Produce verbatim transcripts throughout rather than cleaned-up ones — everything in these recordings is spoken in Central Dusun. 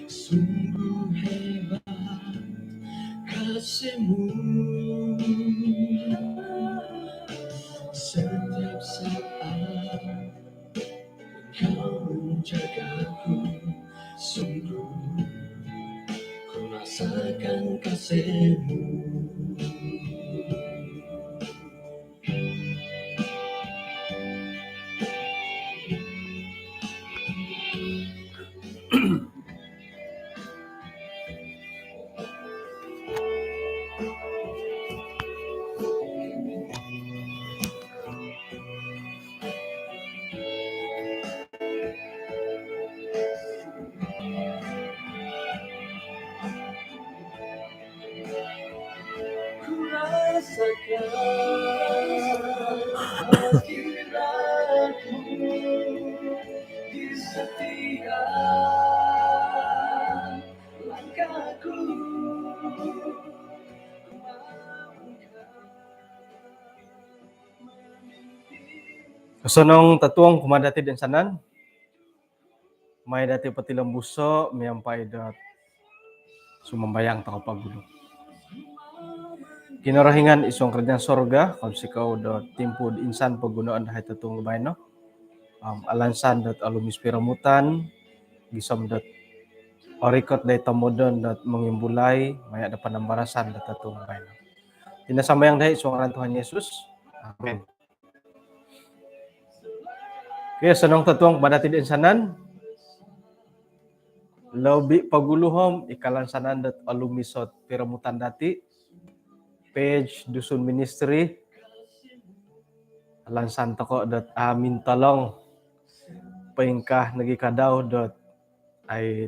Sungguh hebat kasih-Mu, setiap saat Kau menjagaku. Sungguh ku rasakan kasih-Mu. Ku rasakan hadirat-Mu di setiap langkahku. Osonong totuong kumaa dati toinsanan. Mai dati potilombuso miampai dot sumambayang tokou pogulu. Kinorohingan id suang kerajaan sorga, kounsikou dot timpu dot insan pogunoon dahai totuong baino. Om alansan dot olumis piromutan, gisom dot orikot dahai tomodon dot mongimbulai maya do panambarasan dot totuong baino. Tina sambayang dahai id suang ngaran Tuhan Yesus. Amin. Okey, osonong totuong kumaa dati toinsanan. Lobi pogulu om id kalansanan dot olumis ot piromutan dati, page Dusun Ministry. Alansan tokou dot amin tolong poingkaa nogi kadau dot ai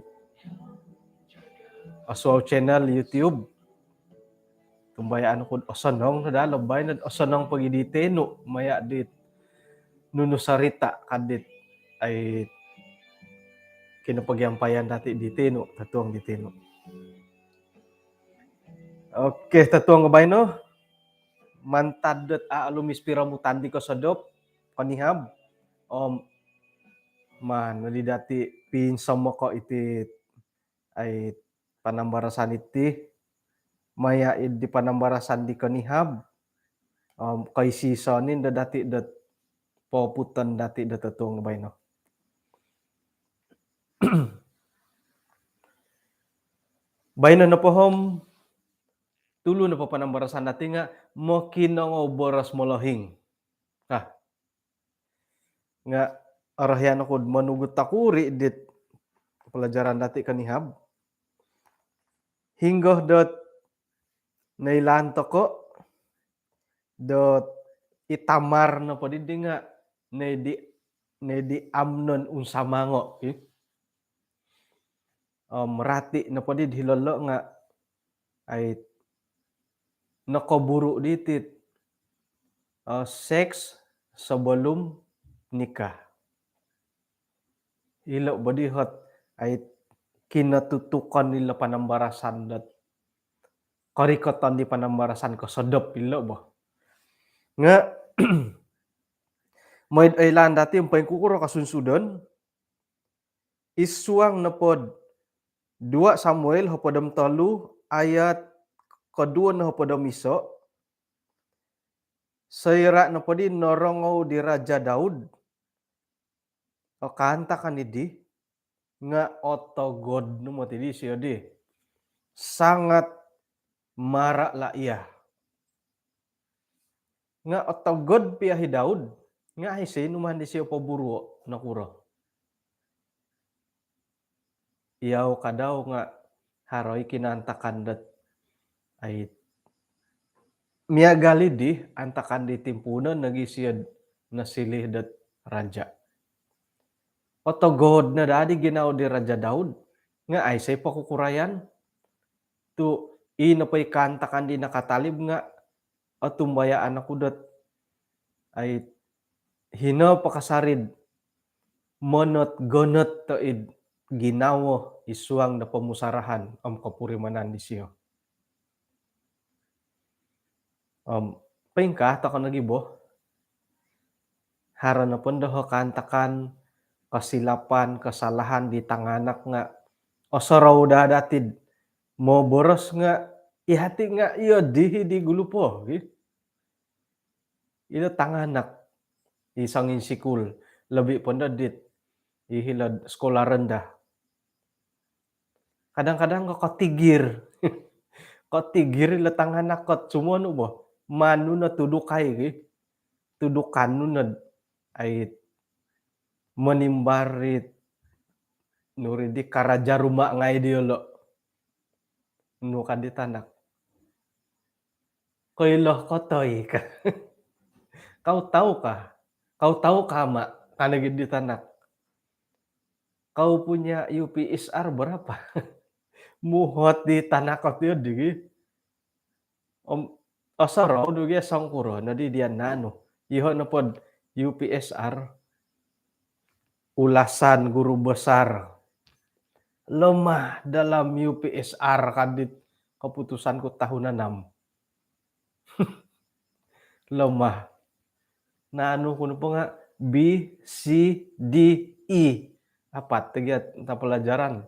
osuau channel YouTube. Tumbayaan ku dot osonong no daa lobai no dot osonong pogi di tinu maya di nunu sorita ka dit ai kinopogiampayan dati di tinu, totuong di tinu. Okey, totuong baino, mantad dot a olumis piromutan di kosodop konihab, om maan nodi dati pinsomoko iti ai panambarasan iti maya id di panambarasan di konihab. Om koisiso ni do dati dot poputon dati dot totuong baino. Baino nopo om tulu nopo panambarasan dati nga mokinongou boros molohing. Nah, nga orohian oku dot monugut tokuri dit pelajaran dati konihab. Hinggo dot noilaan tokou dot i Tamar nopo didi nga noi di, noi di Amnon unsamango, ki. Om rati nopo didi hilo lo nga ai nokoburu diti, eh, seks sebelum nikah. Ilo bo di ot ai kinotutukon ilo panambarasan dot korikoton di panambarasan kosodop ilo bo. Nga mooi do oilaan dati om poingkukuro kosunsudon, id suang nopo dot dua Samuel hopod om tolu ayat koduo no hopod om iso, soira nopo di norongou di Raja Daud o kaantakan didi nga otogod no moti disio di. Sangat marah lah ia. Nga otogod pia i Daud, nga aiso i numaan disio poburuo, nokuro. Yau kadau nga haro i kinaantakan dot ai miagal didi antakan di timpuunon nogi sio nosilih dot raja. Otogod no daa di ginawo di Raja Daud, nga aiso i pokukurayan. Tu i nopo i kaantakan di nakatalib nga otumbayaan oku dot ai hino po kasari dot monot-gonot toi id ginawo id suang do pomusarahan om kopurimanan disio. Om poingkaa tokou nogi bo, haro nopo ndo kaantakan kesilapan, kesalahan di tanganak nga osorou daa dati'd moboros nga i hati nga iyo dihi di gulu po, gi. Ilo tanganak i sangin sikul, lebih po ndo dit i hilo'd sekolah rendah. Kadang-kadang ko kotigir. Kotigir ilo tanganak kot sumonu bo. Manu no tudukai, gi. Tudukan nu no ai menimbar it nuri di karaja rumah ngai diolo. Nu ka di tanak. Koilo ko toi ka. Kau tahu kah? Kau tahu kah, Mak? Ka nogi di tanak. Kau punya U P S R berapa? Muhot di tanak ko tiyo digi. Om, osorou dugi songkuro no di dia nanu. Iho nopod U P S R, ulasan guru besar. Lemah dalam U P S R kadit keputusanku tahun enam. Lemah. Nanu ku nopo nga B, C, D, E. Apat tiga pelajaran.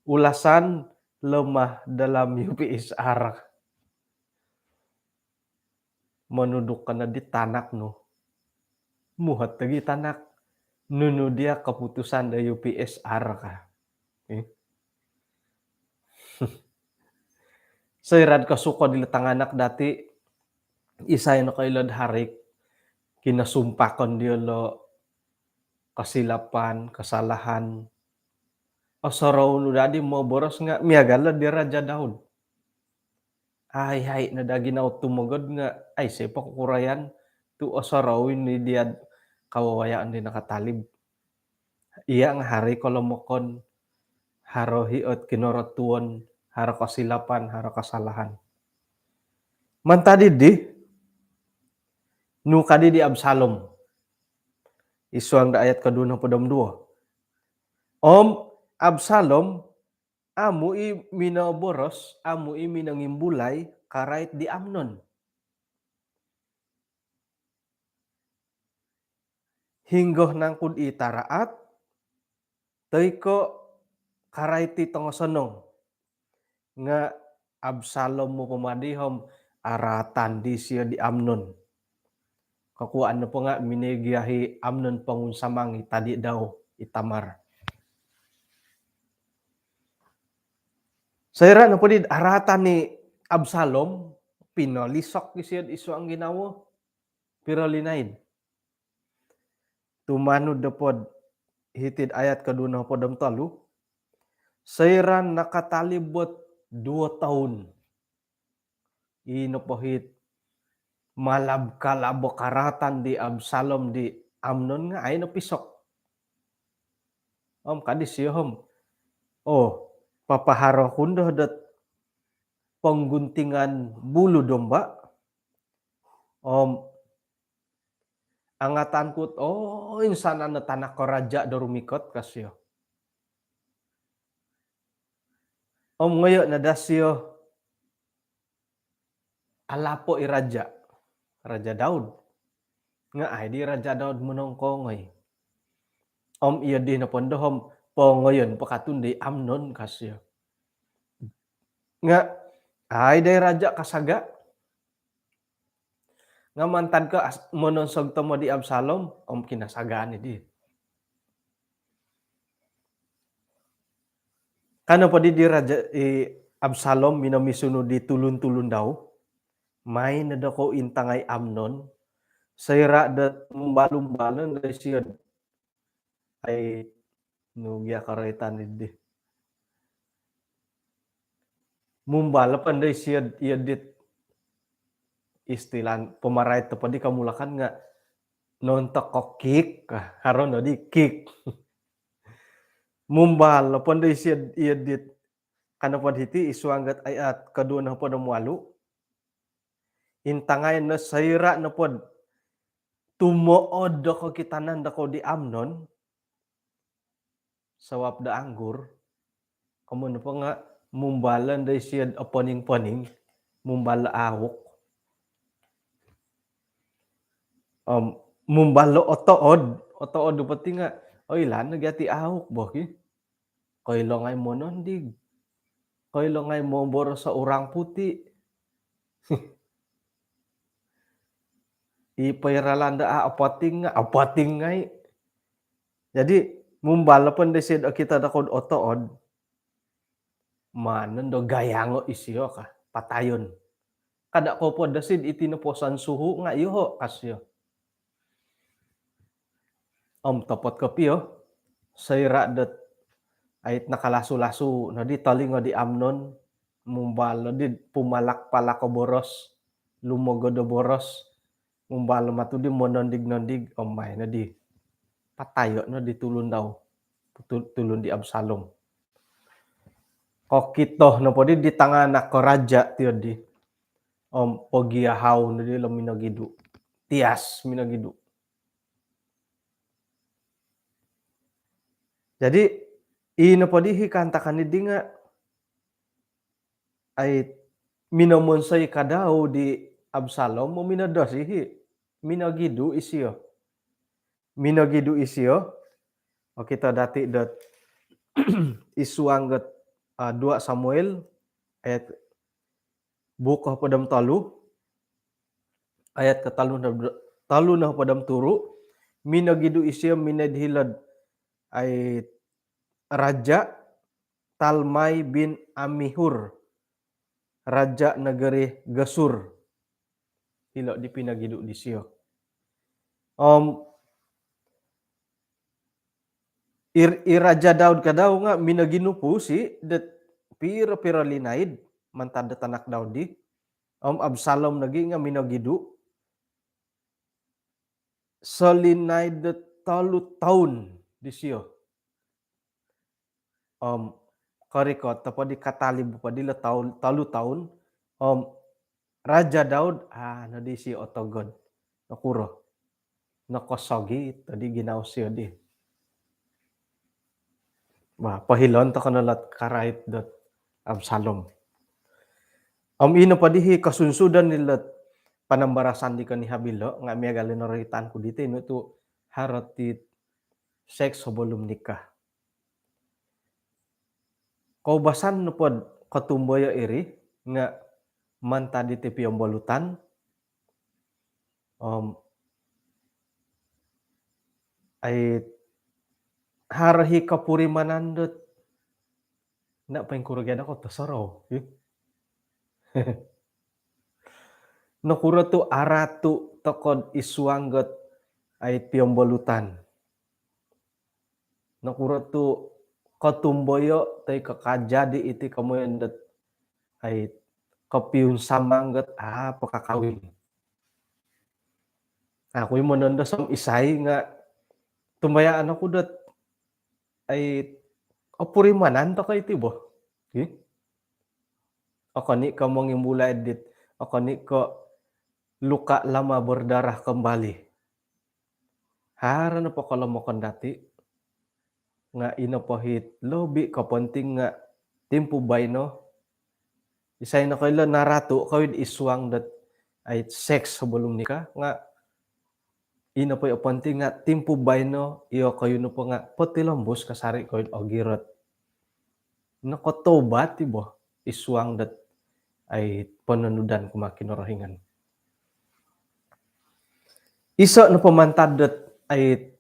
Ulasan lemah dalam U P S R. Monuduk ka no di tanak nu. Muhot lagi tanak. Nunu dia keputusan do U P S R ka. Eh. Soira'd kosuko dilo tanganak dati, isai no koilo'd harik, kinosumpakon diolo kesilapan, kesalahan. Osorou nu dadi moboros nga miagal di Raja Daud. Ai, ai, no dagi nau tumogod nga, ai, siapa kukurayan tu osorou ni dia'd kawawayaan di nakatalib. Iya nga haro kolomokon, haro hiot kinorotuon, haro kesilapan, haro kesalahan. Mantad di, nu ka di di Absalom. Id suang do ayat koduo nohopod om duo. Om Absalom amu i minoboros, amu i minongimbulai karait di Amnon. Hinggo nangku'd i taraat, toi ko karait i tongosonong. Nga Absalom mu po madi om araatan disio di Amnon. Kokuaan nopo nga minogiahi Amnon pongunsamang i tadi dau, i Tamar. Soira nopo di araatan i Absalom, pinolisok disio id suang ginawo, piro linaid. Tumanud nopod hiti'd ayat koduo nohopod om tolu, soira nakatalib ot duo toun. I nopo it malab-kalab o karaatan di Absalom di Amnon nga ai nopisok. Om ka disio om, oh, papaharo ku ndo dot pengguntingan bulu domba. Om angatan ku, oh, insanan no tanak ko raja do rumikot, ka sio. Om ngoyo no daa sio alapo i raja, Raja Daud. Nga ai di Raja Daud monongkongoi. Om iyo di nopo ndo om pongoyon po katun di Amnon, ka sio. Nga ai di raja kasaga. Nga mantad ko as-, mononsog tomod i Absalom, om kinasagaan i di. Ka nopo di di raja, i Absalom minomisunud di tulun-tulun dau, mai no dokou intangai Amnon, soira do mumbal-umbal no ndo isio. Ai, nu gia karaitan di. Mumbal po ndo isio, iyo dit istilah pamarait nopo di kamulakan nga nontok ko kick, haro no di kick. Mumbal po ndo isio, iyo dit. Ka nopo hiti id suang dot ayat koduo nohopod om walu. Intangai no soira nopo tumood do kokitanan dokou di Amnon, sabab do anggur, komoyon nopo nga mumbal ndo isio oponing-poning, mumbal auk. Om mumbal otood, otood nopo ti nga Oilaan nogi ati au' bo ki. Koilo ngai' monondig. Koilo ngai' moboros o orang putih. I poiralan do a' apating nga' apating ngai'. Jadi mumbal nopo disido okito do kod otood, maan nondo gayango' isio ka, patayon. Kada' ko po dosid iti nopo sansuhu nga' iyoho' ka sio. Om topot kopio, soira' dot ait nakalasu-lasu nodi tolingo di Amnon, mumbal nodi pumalak-palak o boros, lumogod o boros, mumbal matu di monondig-nondig, om mai nodi patayo' nodi tulun dau, tu-, tulun di Absalom. Kokito nopo di, di tanganak ko raja' tiyo di, om pogiahau nodi lo minogidu'. Tias minogidu'. Jadi, ii nopo di hi kaantakan iddi nga', ai, minomonsoi ka dau di Absalom, minodosi hi, minogidu' isio. Minogidu' isio, okito dati' dot id suang dot, ah, dua Samuel, ayat buko hopod om tolu, ayat ko tolu no, tolu no hopod om turu', minogidu' isio minoi'd hilo'd, ai, raja' Talmai bin Amihur, raja' negeri Gesur. Hilo' di pinogidu' disio. Om i, i Raja' Daud ka dau nga' minoginupu si dot piro-piro linaid mantad dot tanak dau di. Om Absalom nogi nga' minogidu' solinaid dot tolu toun disio. Om korikot nopo di, katalib nopo di lo toun, tolu toun. Om Raja' Daud, ah, nodi si otogod. Nokuro? Nokosogit nodi ginawo sio di. Bah, pohilon toko no lot karait dot Absalom. Om ino po di hi kosunsudan di lot panambarasan di konihab ilo, nga' miagal di noroitan ku di tinu tu' haro ti seks sebelum nikah. Koubasan nopo'd kotumboyo' iri nga' mantad iti piombolutan, om ai, haro hi kopurimanan dot, na' poingkuro gia doko tosorou, hi. Nokuro tu' aratu' toko'd id suang dot, ai, piombolutan. Nokuro tu' kotumboyo' toi ko' kajadi iti komoyon dot, ai, kopiunsamang dot, ah, pakakawin. Aku i monondo som isai nga' tumbayaan oku dot, ai, opurimanan toko iti bo. Hi? Okon i' ko' mongimbulai dit, okon i' ko' luka lama berdarah kembali. Haro nopo kolomokon dati', nga' ino po hit lobi koponting nga' timpu baino. Isai nokoilo naratu' kawid id suang dot, ai, seks sebelum nikah, nga' ino po i' oponting nga' timpu baino, iyokoyu nopo nga' potilombus kasari' kawid ogirot. Nokotobat i' bo id suang dot, ai, pononudan kumaa Kinorohingan. Iso' nopo mantad dot, ai,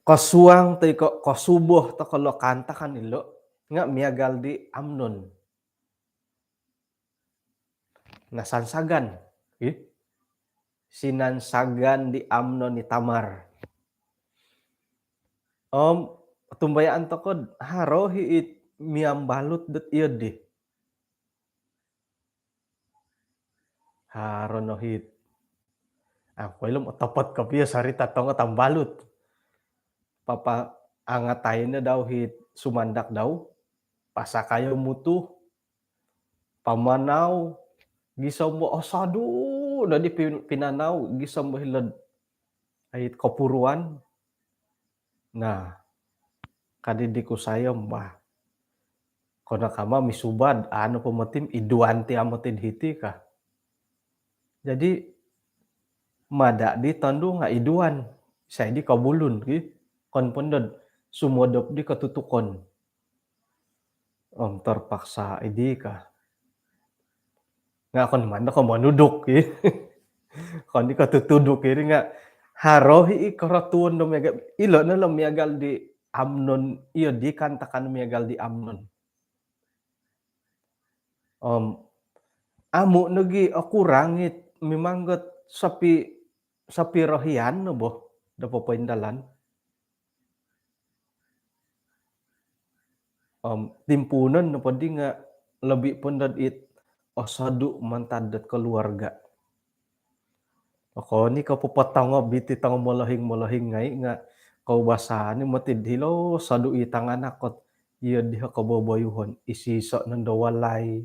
kosuang toi ko' kosubo toko lo kaantakan ilo' nga' miagal di Amnon. Nasansagan. Ih. Sinansagan di Amnon i Tamar. Om tumbayaan toko'd haro hi it miambalut dot iyo di. Haro no hit. Aku ilum otopot kopio sarita tongo tambalut. Papa angatai no dau hit sumandak dau. Pasakayo mutu. Pamanau. Gisom bo osodu no di pin-, pinanau. Gisom bo hilo'd ai kopuruan. Nah, kadi di kusai om bah. Kono kama misubad, anu po moti om iduan ti amu tid hiti ka. Jadi, mada' di tondu nga' iduan. Isai di kobulun ki? Okon po dot sumodop di kotutukon. Om terpaksa idi ka. Nga okon mantad ko monuduk ki. Okon di kotutuduk iri nga haro i korotuon do miagal, ilo no lo miagal di Amnon, iyo di kaantakan miagal di Amnon. Om amu nogi okurang it mimang got sopi, sopi rohian no bo do popoindalan. Om timpuunon nopo di nga lobi po dot it osodu mantad dot keluarga. Okon i ko popotongob iti tongo molohing-molohing ngai nga koubasanan i moti dilo sodu i tanganak ot iyo diho koboboyuhon, isiso nondo walai.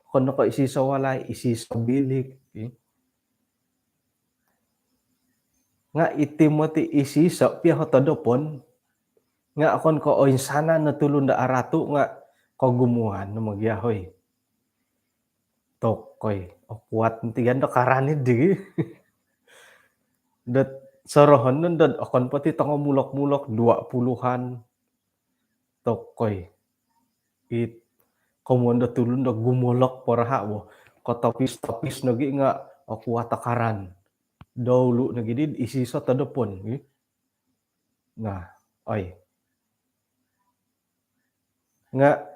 Okon no ko isiso walai, isiso bilik. Nga iti moti isiso pia hotodopon. Nga okon ko oinsanan no tulun do aratu nga kogumuan no mogia hoi. Tokoi, okuat ntigan do karan idi. Dot sorohon no dot okon po ti tongo mulok-mulok dua puluhan. Tokoi. It komoon do tulun do gumolok poraha bo. Kotopis-topis nogi nga okuat o karan. Doulu nogi di isiso todopon. Nah, oi. Nga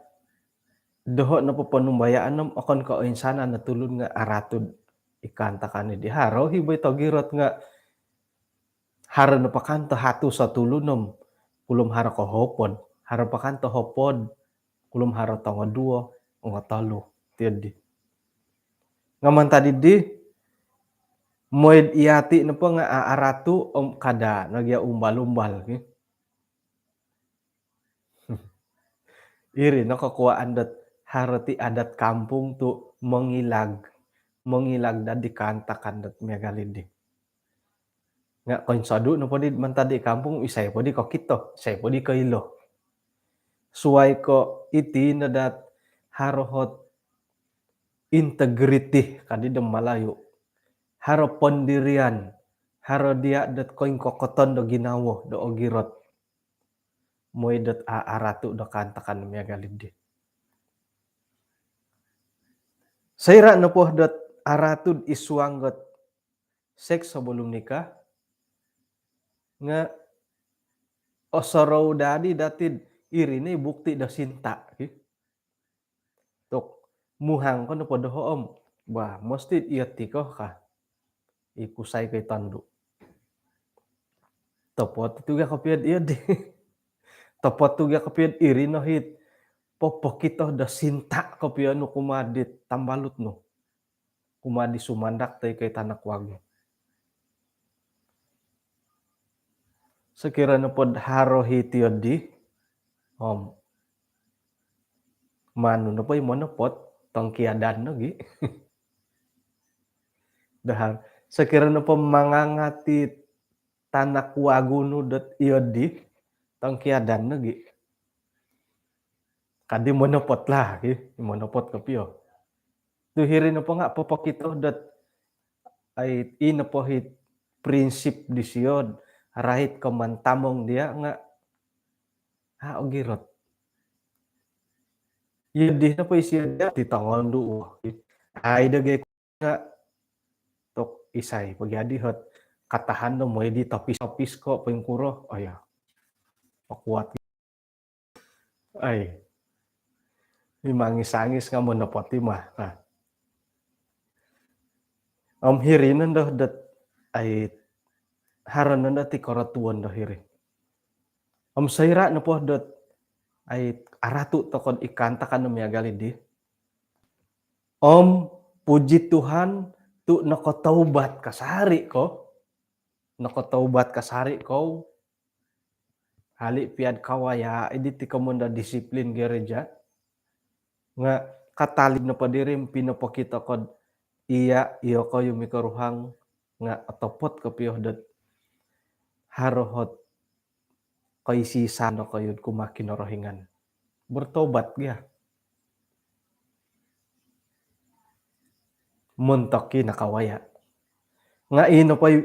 doho nopo ponumbayaan om okon ko oinsanan no tulun nga aratud i kaantakan di. Haro hi bo i togirot nga haro nopo kanto hatus o tulun om kulom haro ko hopod, haro po kanto hopod kulom haro tongo duo, ongo tolu, tiodi. Nga mantad idi, moid iyati nopo nga a-, aratu om kada nogi a umbal-umbal ki. Iri no kokuaan dot haro ti adat kampung tu mongilag, mongilag dadi kaantakan dot miagal idi. Nga koinsodu nopo di mantad di kampung, isai po di kokito, isai po di koilo. Suai ko iti no dot haro hot integriti kadi do Malayu. Haro pendirian, haro dia dot koingkokoton do ginawo do ogirot. Mooi dot a-, aratu do kaantakan miagal idi. Soira nopo dot aratu id suang dot seks sebelum nikah, nga osorou dadi dati iri ni bukti do sinta ki. Tok, muhang ko nopo doho om, bah, mesti iyo ti ko ka. I kusai ko i tondu. Topot tu gia kopio iyo di. Topot tu gia kopio iri no hit. Popokito do sinta kopio nu kumaa di tambalut nu. Kumaa di sumandak toi ko i tanak wagu. Sokiro nopo do haro hi tiodi, om manu nopo i monopot, tongkiadan nogi. Dahar, sokiro nopo mangangati tanak wagu nu dot iyo di, tongkiadan nogi. Kadi monopot lah, ki, monopot kopio. Tu hiri nopo nga popokito dot ai, i nopo hit prinsip disio, rait ko mantamong dia nga, ha, ogirot. Iyo di nopo isio dia ti tongondu, wah, ai do gai nga tok isai pagi adi hot katahan do mooi di topis-topis ko poingkuro, oh ya. Okuat. Ai. Mimangis-angis nga monopot i mah. Nah. Om hiri nondo dot ai haro nondo ti korotuon do hiri. Om soira nopo dot ai aratu toko do i kaantakan do miagal idi. Om puji Tuhan tu nokotaubat kasari ko. Nokotaubat kasari ko. Hali pia do kawaya idi ti komoon do disiplin gereja. Nga katalib nopo diri om pinopokito ko do iya, iyokoyu mikoruhang nga otopot kopio dot haro hot koisi-isan dokoyu kumaa Kinorohingan. Bertobat gia. Montok i nakawaya. Nga i nopo i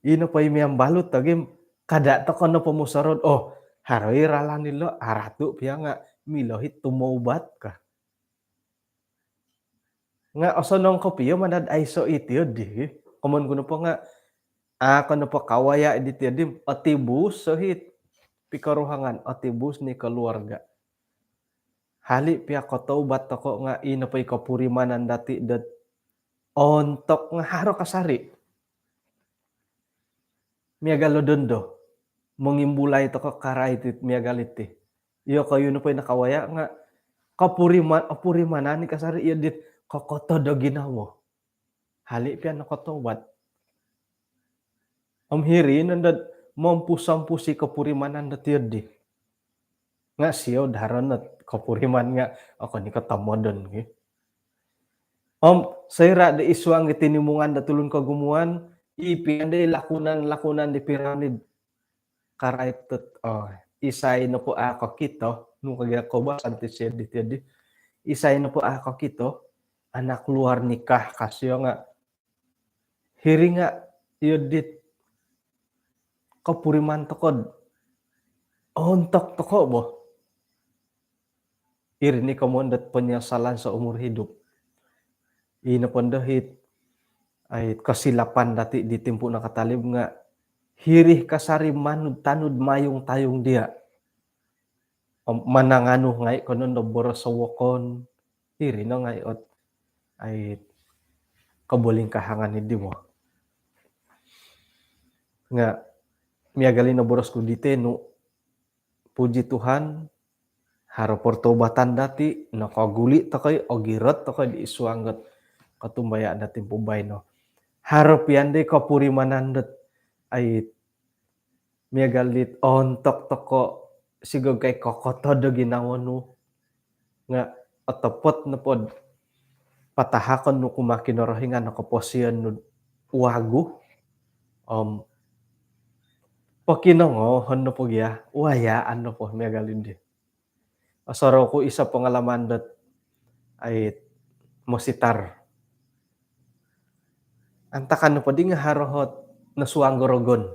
Ino po i miambalut togim, kada toko no pomusorou, oh, haro i ralan ilo, aratu pia nga milo i tumoubat ka. Nga osonong kopio manad aiso i tiodi. Komon ku nopo nga, a, ko nopo kawaya di tiodi, otibus so i pikoruhangan, otibus ni keluarga. Hali pia kotoubat toko nga ino po i kopurimanan dati dot ontok nga haro kasari. Miagal o dondo, mongimbulai toko karai ti miagal iti. Iyo koyu nopo i nakawaya nga kopuriman, opurimanan ni kasari iyo dit kokoto do ginawo. Hali pia nokotoubat. Om hiri nondot mompus-ompusi kopurimanan do tiodi. Nga sio daron not kopuriman nga okon i kotomodon ki. Om soira di isuang i tinimungan do tulun kogumuan, i pian di lakunan-lakunan di piramid. Karait dot, oh, isai nopo a kokito, nu kagia koba santi sedi tiodi. Isai nopo a kokito, anak luar nikah kasio nga. Hiri nga iyo dit kopuriman toko, ontok toko bo. Iri ni komon dot penyesalan seumur hidup. Ino pondo hit, ai, kesilapan dati di timpu nakatalib nga hiri kasari manud tanud mayung tayung dia. Om mananganu ngai konon do boros sowokon, iri no ngai ot, ai, kobolingkahangan idi mo. Nga miagal i no boros ku di tenu, puji Tuhan, haro pertobatan dati, nokoguli tokoi, ogirot tokoi di isuang got kotumbaya dati pubai no. Haro pian di kopurimanan dot, ai, miagal dit ontok toko sigogai kokoto do ginawo nu. Nga otopot nopod patahakon nu kumaa Kinorohingan no koposion nu wagu. Om pokinongohon nopo gia, wayaan nopo miagal di. Osorou ku iso pengalaman dot, ai, mositar. Antakan nopo di nga haro hot nosuang gorogon.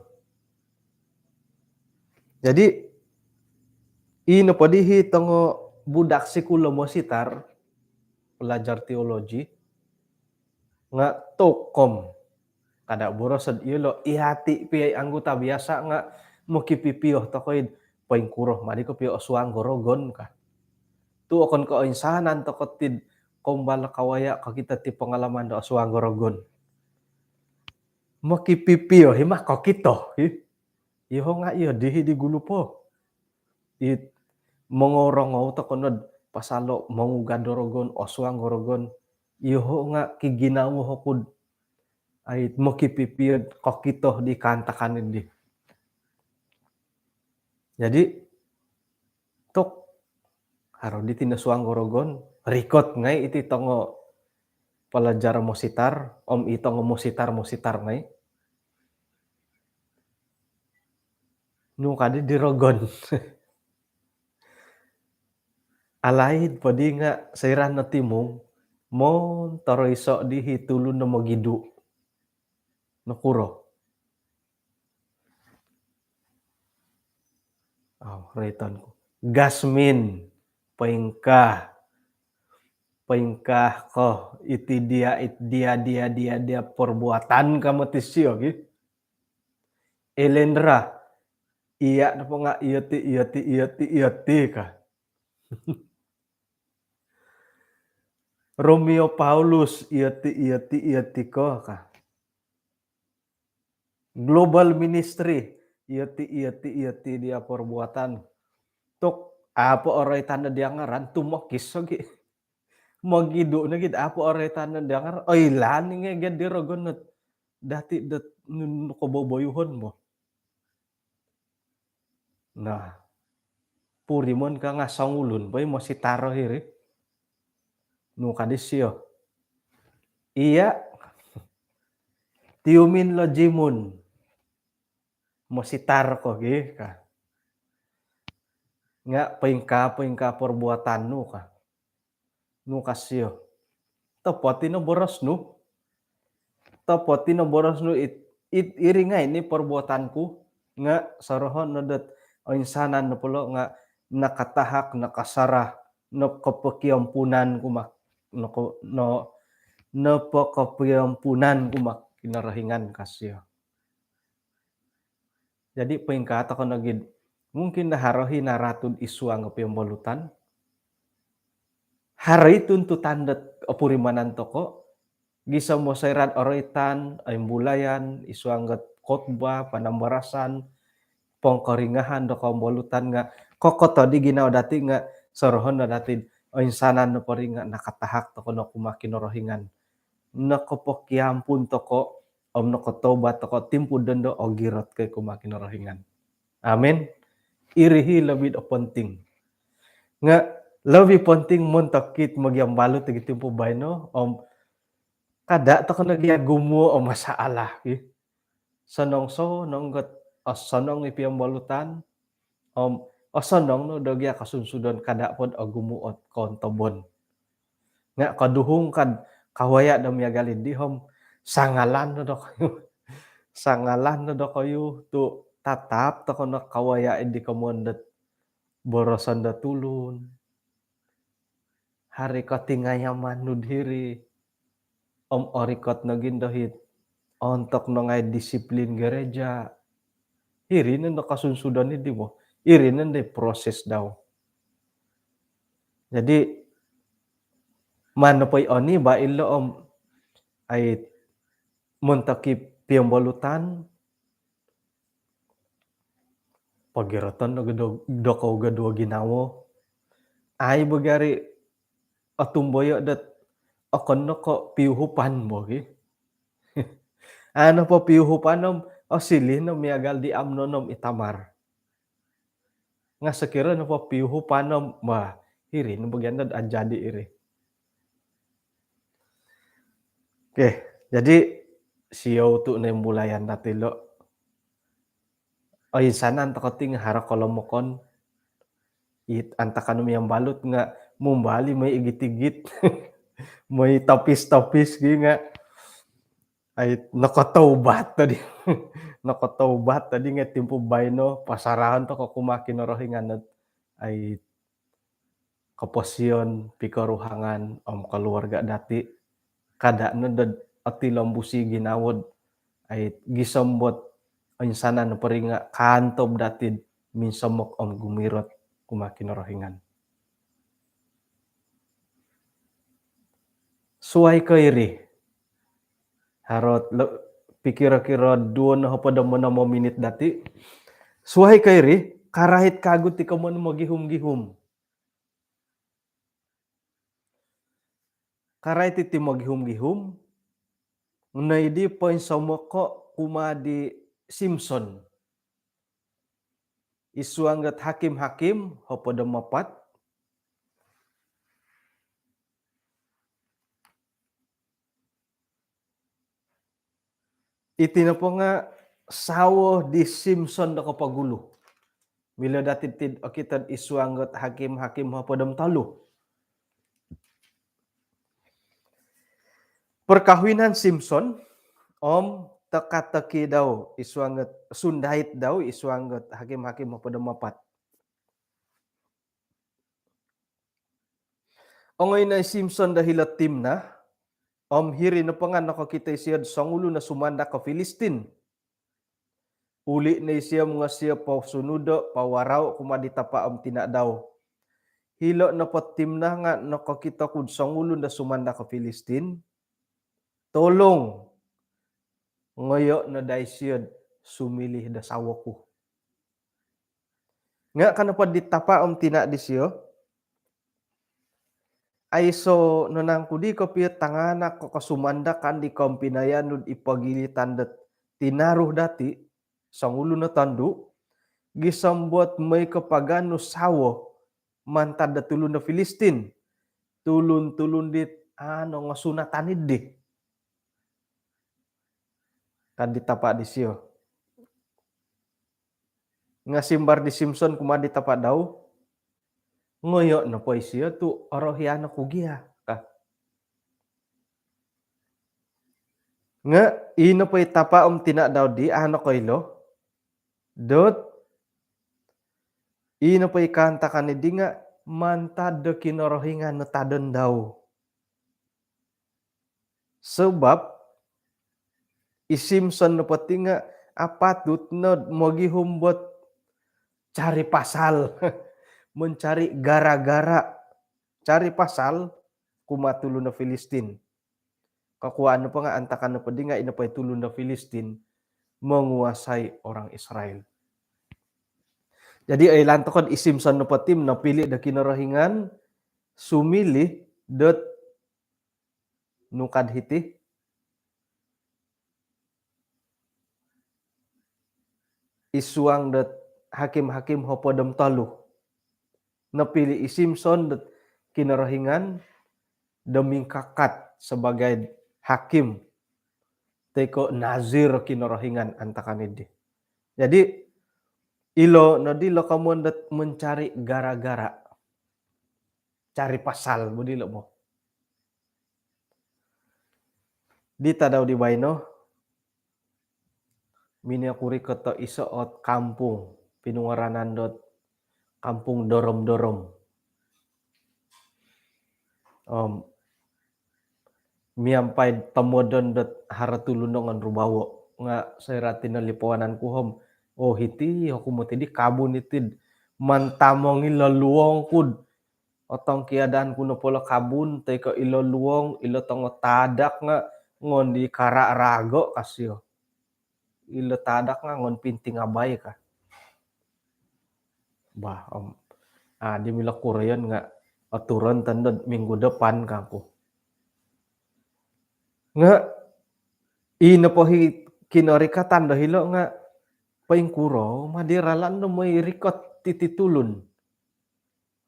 Jadi, i nopo di hi tongo budak sikul o mositar, pelajar teologi, nga tokom. Kada boros od iyolo, iyati pia i anggota biasa nga mokipipio tokoi, poingkuro madi kopio osuang gorogon ka. Tu okon ko insanan toko tid kombal kawaya kokito ti pengalaman do osuang gorogon. Mokipipio hi ma kokito hi. Iyoho nga iyo di hi di gulu po. It mongorongou toko nod pasal o mongugad do rogon, osuang gorogon. Iyoho nga kiginawo hokud, ai, mokipipio kokito di kaantakan di. Jadi, tok, haro di tinosuang gorogon, rikot ngai iti tongo pelajar mositar, om i tongo mositar, mositar ngai. Nu kadi di rogon. Alaid podi nga soira notimung, mon toroiso di hi tulun no mogidu. Nokuro? Au, roiton ku. Gasmin, poingkaa. Poingkaa ko, iti dia, it dia, dia, dia, dia, perbuatan kamu ti sio, gi. Elendra, iya nopo nga, iya ti, iya ti, iya ti, iya ti ka. Romeo Paulus, iya ti, iya ti, iya ti ko ka. Global ministry, iya ti, iya ti, iya ti dia perbuatan. Tok, apo oroitan dia ngaran, tumokis lagi. Mogidu nogi, apo oroitan dia ngaran, oilaan ngai gia di rogon dot, dati dot nun koboboyuhon bo. Nah, purimon ka nga songulun po i mositar hiri. Nu kadi sio. Iya. Tiumin lo jimun. Mositar ko gi ka. Nga poingkaa, poingkaa perbuatan nu ka. Nu ka sio. Topot i no boros nu. Topot i no boros nu it it, iri ngai ni perbuatanku, nga sorohon no dot oinsanan nopo lo nga nakatahak, nakasarah, nokopokiampunan kumaa, noko-, no, nopokopiampunan kumaa Kinorohingan, ka sio. Jadi, poingkaa tokou nogi, mungkin daa haro i naratu id suang do piombolutan, haro i tuntutan dot opurimanan tokou, gisom do soira dot oroitan, oimbulayan id suang dot khotbah, panambarasan, pongkoringahan do kombolutan nga, kokotod i ginawo dati nga sorohon no dati, oinsanan nopo ri nga nakatahak tokou no kumaa Kinorohingan. Nokopokiampun tokou, om nokotobat tokou, timpu dondo ogirot ko kumaa Kinorohingan. Amin. Iri i lobi do penting. Nga lobi penting montok it mogiambalut id timpu baino, om kada tokou nogi ogumu o masalah, ki. Sonong-sonong ot, osonong i piombolutan, om osonong no do gia kosunsudon, kada po do ogumu ot koontobon. Nga koduhung ka do kawaya do miagal dii om, sangalan no dokoyu. Sangalan no dokoyu tu tatap tokou no kawaya di komoyon dot boroson do tulun. Haro i kotingayaman nu diri. Om orikot nogi ndo it ontok no ngai disiplin gereja. Iri no ndo kosunsudon dii bo. Iri no ndo proses dau. Jadi, maan nopo i oni baino om, ai, montok i piombolutan, pogiroton do, do, dokoyu do ginawo. Ai, bo gia ri otumboyo dot okon no ko piuhupan bo, ki. Anu po piuhupan om, osiliu no miagal di Amnon om i Tamar. Nga sokiro nopo piuhupan om, bah, iri no bagian dot ajadi iri. Okey, jadi siou tu noimbulayan dati lo. Oinsanan tokou ti nga haro kolomokon. It antakan miambalut nga mumbal i moi igit-igit. Moi topis-topis gi nga, ai, nokotobat tadi. Nokotobat tadi nga timpu baino pasarahon tokou kumaa Kinorohingan ot, ai, koposion, pikoruhangan om keluarga dati. Kada no dot otilombusi ginawo dot, ai, gisom dot oinsanan nopo ri nga kaantob dati do minsomok om gumirot kumaa Kinorohingan. Suai ko iri. Haro ot lo-, pikiro-kiro duo nohopod om onom o minit dati. Suai ko iri, karait kagu ti komoyon mogihum-gihum. Karait iti mogihum-gihum, nopo di poinsomok ko kumaa di Simson. Id suang dot Hakim-Hakim, hopod om apat. Iti nopo nga sawo di Simson do kopogulu. Milo dati ti okito id suang dot Hakim-Hakim hopod om tolu. Perkahwinan Simson om teka-teki dau id suang dot, sundait dau id suang dot Hakim-Hakim hopod om apat. Ongoi no i Simson do hilo Timnah, om hiri nopo nga nokokito isio do songulun o sumandak o Filistin. Uli no isio mongosio posunudo, powarau kumaa di tapa om tina dau. Hilo nopo Timnah nga nokokito ku do songulun do sumandak o Filistin. Tolong, ngoyo no daa isio do sumiliu do sawo ku. Nga ka nopo di tapa om tina disio, aiso no nangku di kopio tanganak ko kosumandakan di kompinayan nu id pogilitan dot tinaru dati, songulun o tondu, gisom dot moi ko paganu sawo mantad do tulun do Filistin, tulun-tulun dit anu, ngosunatan dii, ka di tapa disio. Nga simbar di Simson kumaa di tapa dau, ngoyo nopo isio tu orohian oku gia, ka. Nga' ino po i tapa' om tina' dau di, a' nokoilo dot ino po i kaantakan iddi nga' mantad do Kinorohingan no tadon dau. Sabap i Simson nopo ti nga' apatut nod mogihum bot cari pasal, mencari gara-gara, cari pasal kumaa tulun do Filistin. Kokuaan nopo nga' antakan nopo di nga' ino po i tulun do Filistin menguasai orang Israel. Jadi oilaan toko' i Simson nopo ti nopili' do Kinorohingan, sumilih dot nukad hiti, i suang dot Hakim-Hakim hopod om tolu. Nopili' i Simson dot Kinorohingan do mingkakat sabagai hakim toi ko' nazir Kinorohingan antakan iddi. Jadi ilo noddi lo komoyon dot mencari gara-gara. Cari pasal bo dilo' bo. Di tadau di baino, minongoi oku rikot do iso ot kampung, pinungaranan dot Kampung Dorom-Dorom. Om miampai tomodon dot haro tulun do ngan rubawo'. Nga' soira' tinolipowanan ku om, oo, hiti oku moti di kabun iti'd mantamong ilo luong ku'd otongkiadan ku nopo lo kabun toi ko' ilo luong, ilo tongo tadak nga' ngon di kara' rago' ka sio. Ilo tadak nga' ngon pinting abai ka. Bah, om, a' di milo kuroyon nga' oturon tondod minggu depan kangku. Nga' ino po i kinorikatan do hilo' nga' poingkuro ma di ralan do moi rikot iti tulun.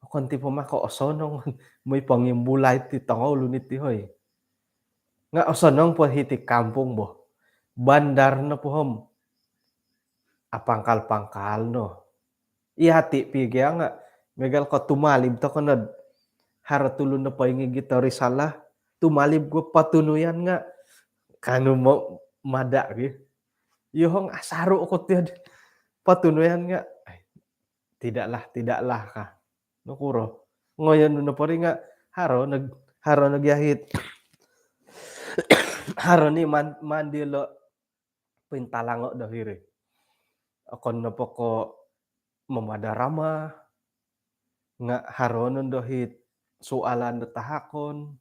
Okon ti po mako osonong moi pongimbulai ti tongoulun iti hoi. Nga' osonong po hiti kampung bo. Bandar nopo om apangkal-pangkal no. Iyati' pigi nga' miagal ko tumalib toko' nod haro tulun do poingigit do risalah, tumalib ko patunuyan nga' kanu mo mada' gi. Iyoho' nga' asaru' ko tiad patunuyan nga', ai, tidaklah, tidaklah ka. Nokuro? Ngoyon nu nopo ri nga' haro nag-, haro nogi ahit. Haro ni man-, mandi lo pointalango' do hiri. Okon nopo ko' mamadarama, nga' haro nondo hit sualan do tahakon,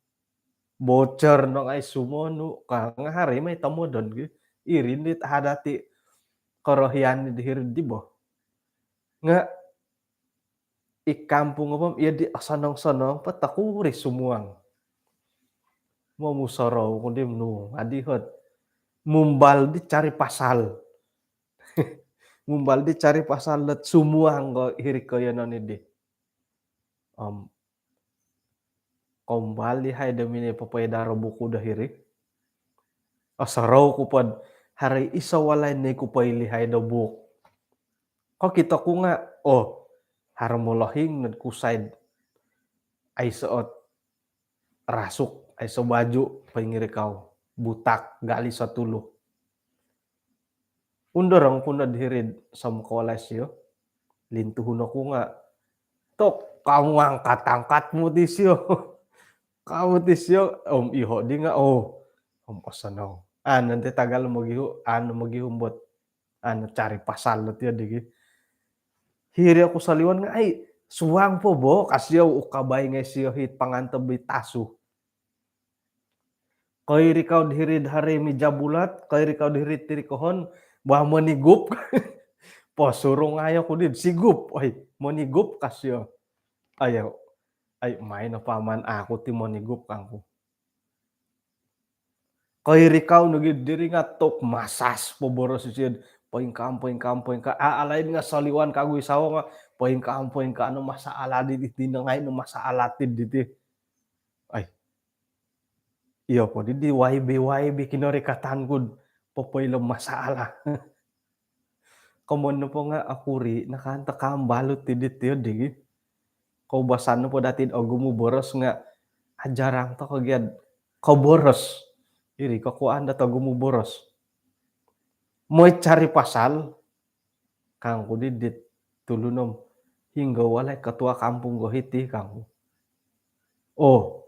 bocor no ngai' sumonu, ka nga' haro i mai tomodon gi. Iri ndi tahadati korohian di hiri di bo. Nga' i kampung om iyo di osonong-sonong po tokuri sumuang. Momusorou ku di mnu, adi hot. Mumbal di cari pasal. Mumbal di cari pasal dot sumuang ko hiri koyonon idi. Om, kombal di hai do mini papaidaro buuk do hiri. Osorou ku pod hari iso walai ni ku pailihai do buuk. Kokito ku nga', oh, haro molohing nod kusaid. Aiso ot rasuk, aiso baju, poingirikau. Butak, gali sotulu. Undorong ku nod hiri'd somko walai sio. Lintuhun oku nga', tok, kamu angkat-angkat mu ti sio. Kamu ti sio, om iho di nga', oh, om osonong. Anu nti tagal mogihu, anu mogihu mbot. Anu cari pasal lo tiyo digi. Hiri oku soliwan nga', ai, suang po bo, ka sio, ukabai ngai' sio hit pangantob i tasu. Koirikau di hiri'd hari mija bulat, koirikau di hiri'd tirikohon, bah monigup. Posurung ayo ku di sigup, oi, monigup ka sio. Ayo, ai, main apa aman aku ti monigup kangku. Koirikau nogi diri nga' tok masas po boros isido. Poingkaa, poingkaa, poingkaa. A, alaid nga' soliwan kagu i sawo nga', poingkaa, poingkaa no masalah di, di, di nangai no masalah ti diti. Ai. Iyo po di, di Y B, Y B kinorikatan ku'd popoilo masalah. Komoyon nopo nga' okuri, nakanto kambalut ti diti yo digi. Koubasan nopo dati'd ogumu boros nga' ajarang toko gia'd koboros. Iri kokuaan do togumu boros. Moi cari pasal, kangku di dit tulun om, hinggo walai ketua kampung go hiti kangku. Oh,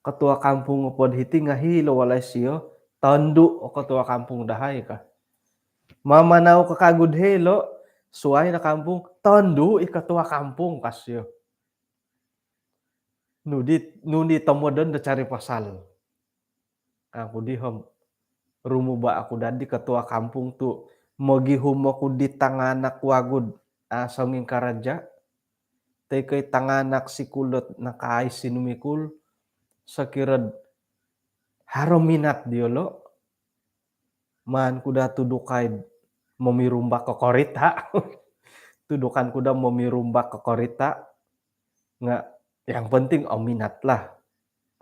ketua kampung pod hiti nga hilo walai sio, tondu o ketua kampung dahai ka. Mamanau ko kagud hilo, suai na kampung, tondu i ketua kampung ka sio. Nudi, nuni tomodon do cari pasal. Aku dihom. Rumuba aku dadi ketua kampung tu mogihum aku di tanganak wagud asonging karaja. Toi koi tanganak sikulot nakais sinumikul. Sokirod haro minat diolo. Maan ku da tudukai momirumbak ko korita. Tudukan ku da momirumbak ko korita. Nga yang penting ominat lah.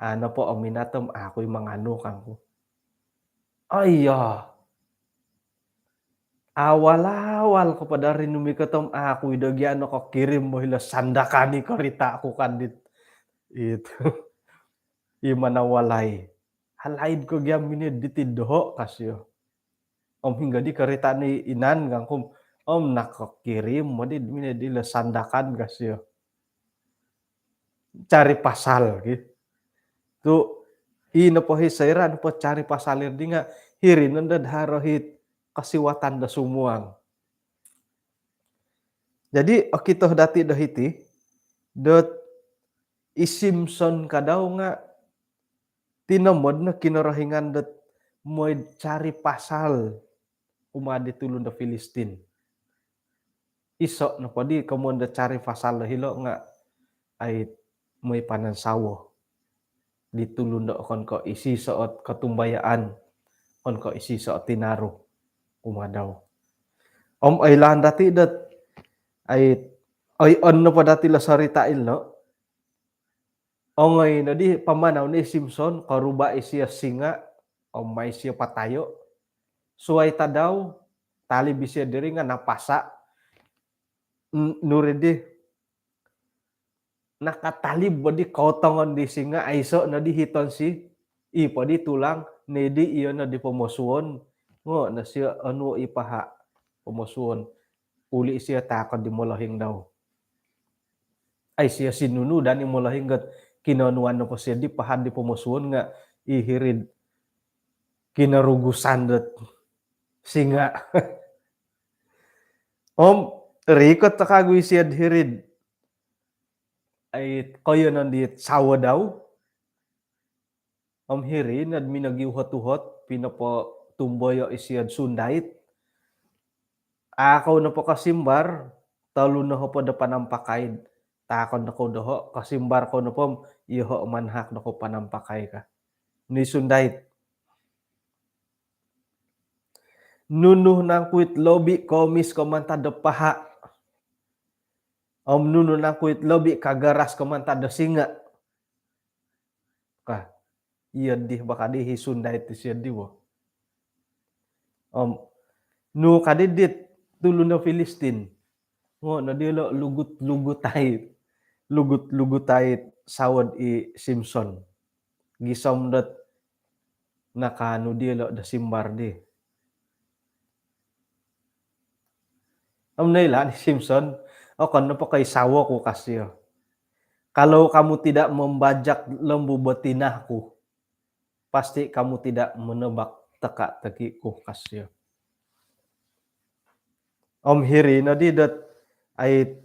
Ano po ominat om aku i manganu kangku. Oh iyo. Awal-awal ko pada rinumikot om aku i do gia no ko kirim bo hilo Sandakan i korita aku kadit. Itu. I mana walai. Halaid ko gia minid diti doho ka sio. Om hinggo di korita ni inan kangku. Om nakakirim modi minid ilo Sandakan ka sio. Cari pasal ki. Tu ino po hi soira po cari pasal ir di nga hiri nondo do haro hit kasiwatan do sumuang. Jadi okito dati do hiti dot i Simson kadau nga tinomod no Kinorohingan dot moi cari pasal kumaa di tulun do Filistin. Iso nopo di komoon do cari pasal do hilo nga ai moi panansawo di tulun do okon ko isi soot kotumbayaan, okon ko isi soot tinaru kumaa dau. Om oilaan dati dot ai oi on nopo dati lo sorita ilo. Ongoi no di pamanau ni Simson, koruba isio singa, om mai sio patayo. Suai tadau, talib isio diri nga napasa. Nuri di nakatalib bo di kotongon di singa, aiso no di hiton si, i po di tulang, ni di iyo no di pomosuon, ngo no sio onuo i paha pomosuon. Uli sio takod di molohing dau. Ai sio sinunu dan i molohing got kinonuan nopo sio di paha di pomosuon nga i hirid kinorugusan dot singa. Om rikot takagu isio hirid ai koyonon di sawo dau. Om hiri nod minogiuhot-uhot pinopotumboyo isio'd sundait. Akou nopo kosimbar tolu nohopod do panampakaid. Takon dokou doho, kosimbar kou nopo om iyoho manahak dokou panampakai ka. Ni sundait. Nunu nangkuit lobi komis ko mantad do paha. Om nunu nangkuit lobi kagaras ko mantad do singa. Ka, iyo di baka di hi sundait isio di bo. Om nu kadi dit tulun do Filistin. Ngo no diolo lugut-lugutai. Lugut-lugutai sawod i Simson. Gisom dot nakaanu diolo do simbar di. Om noilaan i Simson, okon nopo ko i sawo ku ka sio. Kalau kamu tidak membajak lembu betinahku, pasti kamu tidak menebak teka-tekiku ka sio. Om hiri no di dot ai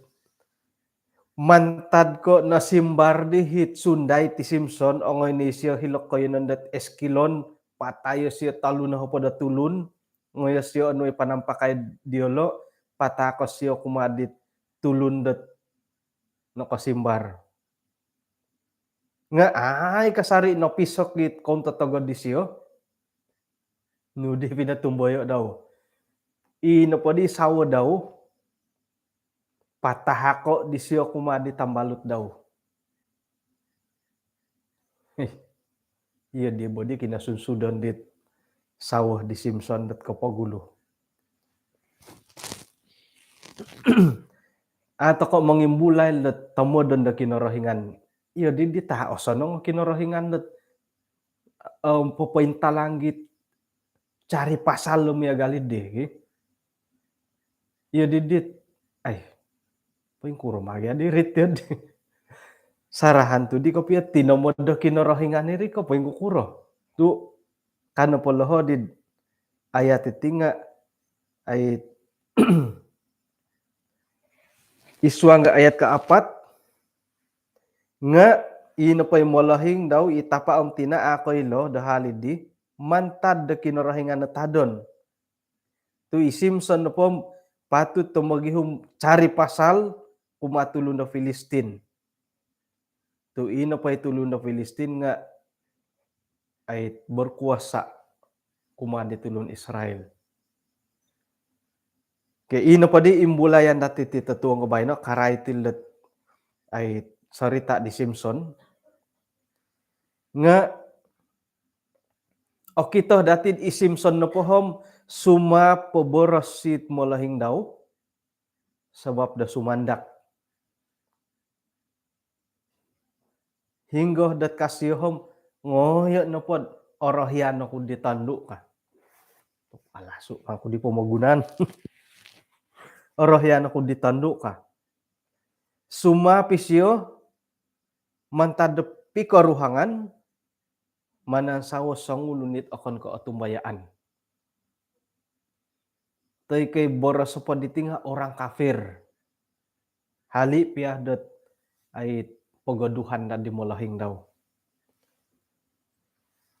mantad ko nosimbar di hit sundait i Simson, ongoi ni sio hilo koyonon dot Eskilon, patayo sio tolu nohopod do tulun, ngoyo sio onui panampakai diolo, patahako sio kumaa dit tulun dot nokosimbar. Nga ai kasari nopisok dit koun totogod disio. Nu di pinotumboyo dau. I nopo di sawo dau, patahako disio kumaa di tambalut dau. Hih. Iyo di bo di kinosunsudon dit sawo di Simson dot kopogulu. Atau ko mongimbulai dot tomodon do Kinorohingan. Iyo di, di taha osonong Kinorohingan dot om popointalang it cari pasal lo miagal iddi ki. Iyo didit, ai, poingkuro magi adi rit iyo di. Sarahan tu di kopio tinomod do Kinorohingan iri ko poingkukuro. Tu kano poloho di ayat iti nga ai isuang ga ayat kaapat nga ino poi molohing dau i tapa om tina a koilo do hal iddi mantad do Kinorohingan no tadon. Tu i Simson nopo patut to mogihum cari pasal kumaa tulun do Filistin. Tu ino poi tulun do Filistin nga ai berkuasa kumaa di tulun Israel. Ke ino podi imbulayan dati ti totuong ko baino karai ti let ai cerita di Simson. Nga okito dati i Simson nopo om suma poboros it molohing dau sabab do sumandak. Hinggo dot kasio om ngoyo nopod orohian oku di tondu ka. Alasu aku di pomogunan. Orohian oku di tondu ka. Suma pisio mantad do pikoruhangan manansawo songulun it okon ko otumbayaan. Toi koi boros sopo diti nga orang kafir. Hali pia dot ai pogoduhan dadi molohing dau.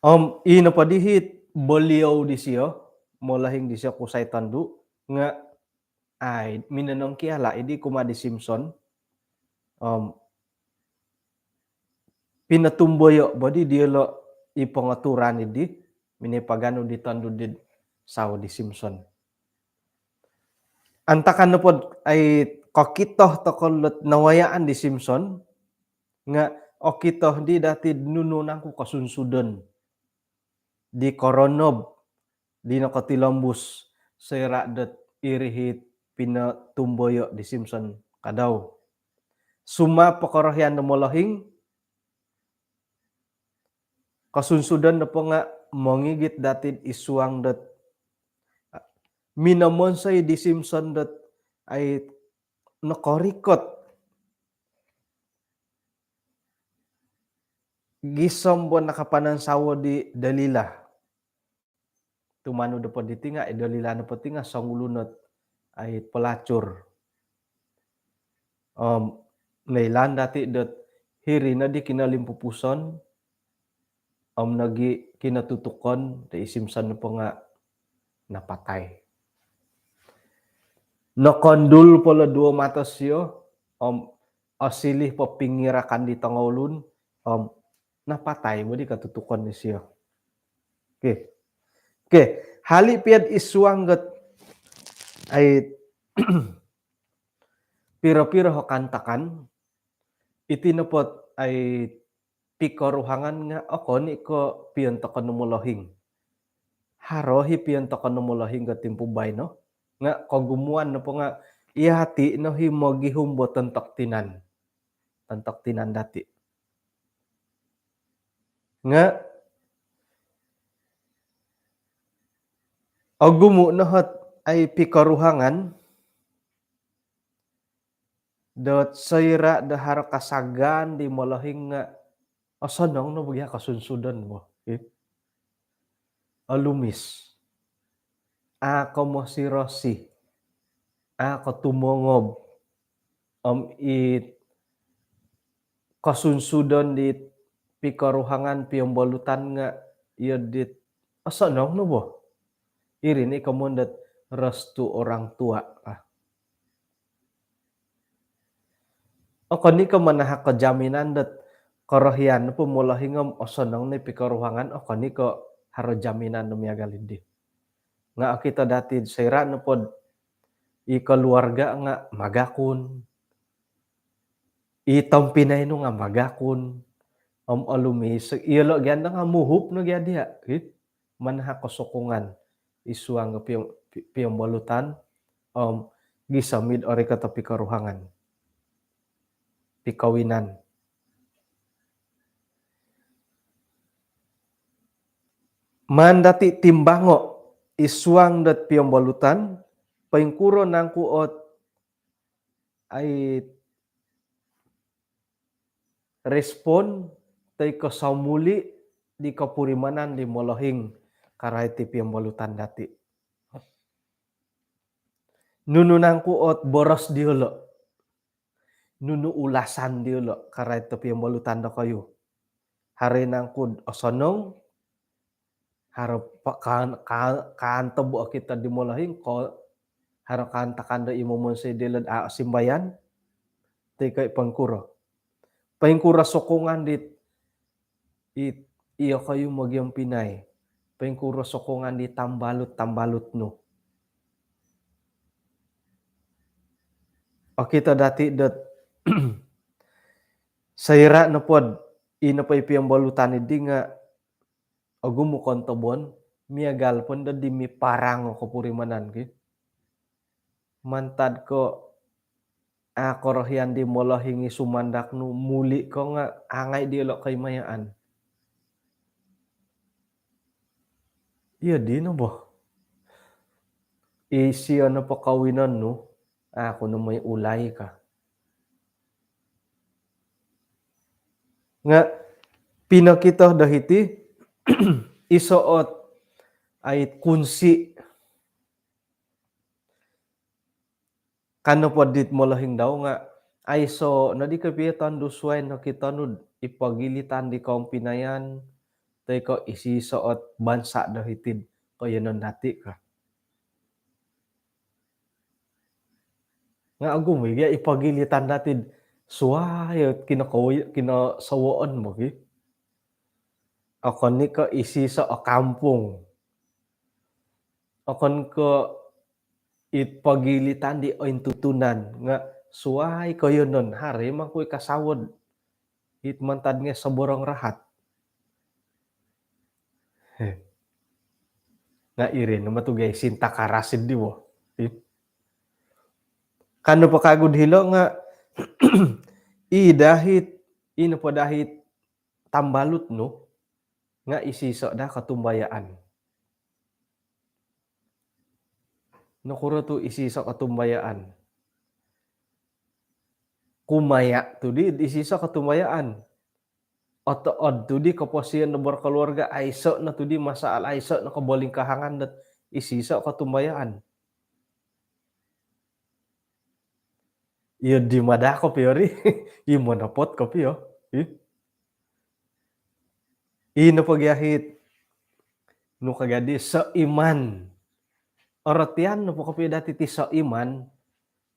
Om ino podi it beliau disio, molohing disio kusai tondu nga ai minonongkiala idi kumaa di Simson. Om pinotumboyo bodi diolo i pongoturan idi minoi paganu di tondu di sawo di Simson. Antakan nopod ai kokito toko lot nawayaan di Simson nga okito di dati nunu nangku kosunsudon di koronob di nokotilombus soira dot iri it pinotumboyo di Simson kadau. Suma pokorohian do molohing kosunsudon nopo nga mongigit dati id suang dot minomonsoi di Simson dot ai nokorikot gisom bo nakapanansawo di Delilah. Tumanud nopo diti nga i Delilah nopo ti nga songulun ot ai pelacur. Om noilaan dati dot hiri nodi kinolimpupuson om nogi kinotutukon do i Simson nopo nga napatai. Nokondul polo duo mato sio om osilih po pingirakan di tongoulun om napatai bo di kotutukon disio. Okey. Okey, hali pia id suang dot ai piro-piro o kaantakan iti nopo ot ai pikoruhangan nga okon i ko piontok no molohing. Haro i piontok no molohing ko timpu baino nga kogumuan nopo nga iyati no i mogihum bo tontok tinan. Tontok tinan dati. Nga ogumu no ot ai pikoruhangan dot soira do haro kasagaan di molohing nga osonong no bo gia kosunsudon bo. Olumis. A ko mosirosi. A ko tumongob. Om it kosunsudon dit pikoruhangan piombolutan nga iyo dit osonong no bo. Iri ni komoyon dot restu orang tua. Okon i ko manahak ko jaminan dot korohian nopo molohing om osonong ni pikoruhangan, okon i ko haro jaminan do miagal idi. Nga okito dati soira nopo i keluarga nga magakun, i tompinai nu nga magakun om olumis, iyolo gia nga muhup no gia dia manahak ko sokongan id suang piombolutan om gisom id orikot o pikoruhangan, pikawinan. Maan dati' timbango' i suang dot piombolutan, poingkuro nangku ot ai respon toi ko somuli' di kopurimanan di molohing karait ti piombolutan dati'. Nunu nangku ot boros diyolo'? Nunu ulasan diyolo' karait ti piombolutan dokoyu? Haro i nangku'd osonong, haro pa-, kaan-, kaan-, kaantob okito di molohing ko, haro kaantakan do i momonsoi dilo'd a' osimbayan, toi ko i poingkuro? Poingkuro sokongan dit i, iyokoyu mogiompinai? Poingkuro sokongan di tambalut-tambalut nu? Okito dati' dot soira' nopod i nopo i piombolutan iddi nga' ogumu' kontobon, miagal pondo di miparang o kopurimanan ki. Mantad ko' a' korohian di molohing i sumandak nu, muli' ko nga' a' ngai' diyolo' koimayaan. Iyo dino bo. Isio nopo kawinon nu, a' ku no moi ulai ka. Nga' pinokito do hiti, iso' ot ai kunsi'. Ka nopo dit molohing dau nga' aiso' noddi kopio tondu' suwai nokito nu'd i pogilitan di koumpinayan, toi ko' isiso' ot bansa' do hiti'd koiyonon dati' ka. Nga' ogumu' i gia i pogilitan dati'd suwai ot kinokowi-, kinosowoon bo ki. Okon i ko' isiso' o kampung. Okon ko' it pogilitan di ointutunan, nga' suwai koiyonon, haro i mangkui kasawo'd it mantad ngai' soborong rahat. Heh. Nga' iri no matu gai sinta karasid di bo. Ih. Ka nopo kagu'd hilo' nga' i dahit, i nopo dahit tambalut nu nga' isiso' daa kotumbayaan. Nokuro tu' isiso' kotumbayaan? Kumaya' tu' di isiso' kotumbayaan. Otood tu' di koposion do berkeluarga, aiso' no tu' di masalah, aiso' no kobolingkahangan dot isiso' kotumbayaan. Iyo di mada kopio ri, i monopot kopio. Ih. I nopo gia hit nu ka gaddi soiman. Orotian nopo kopio dati' ti soiman,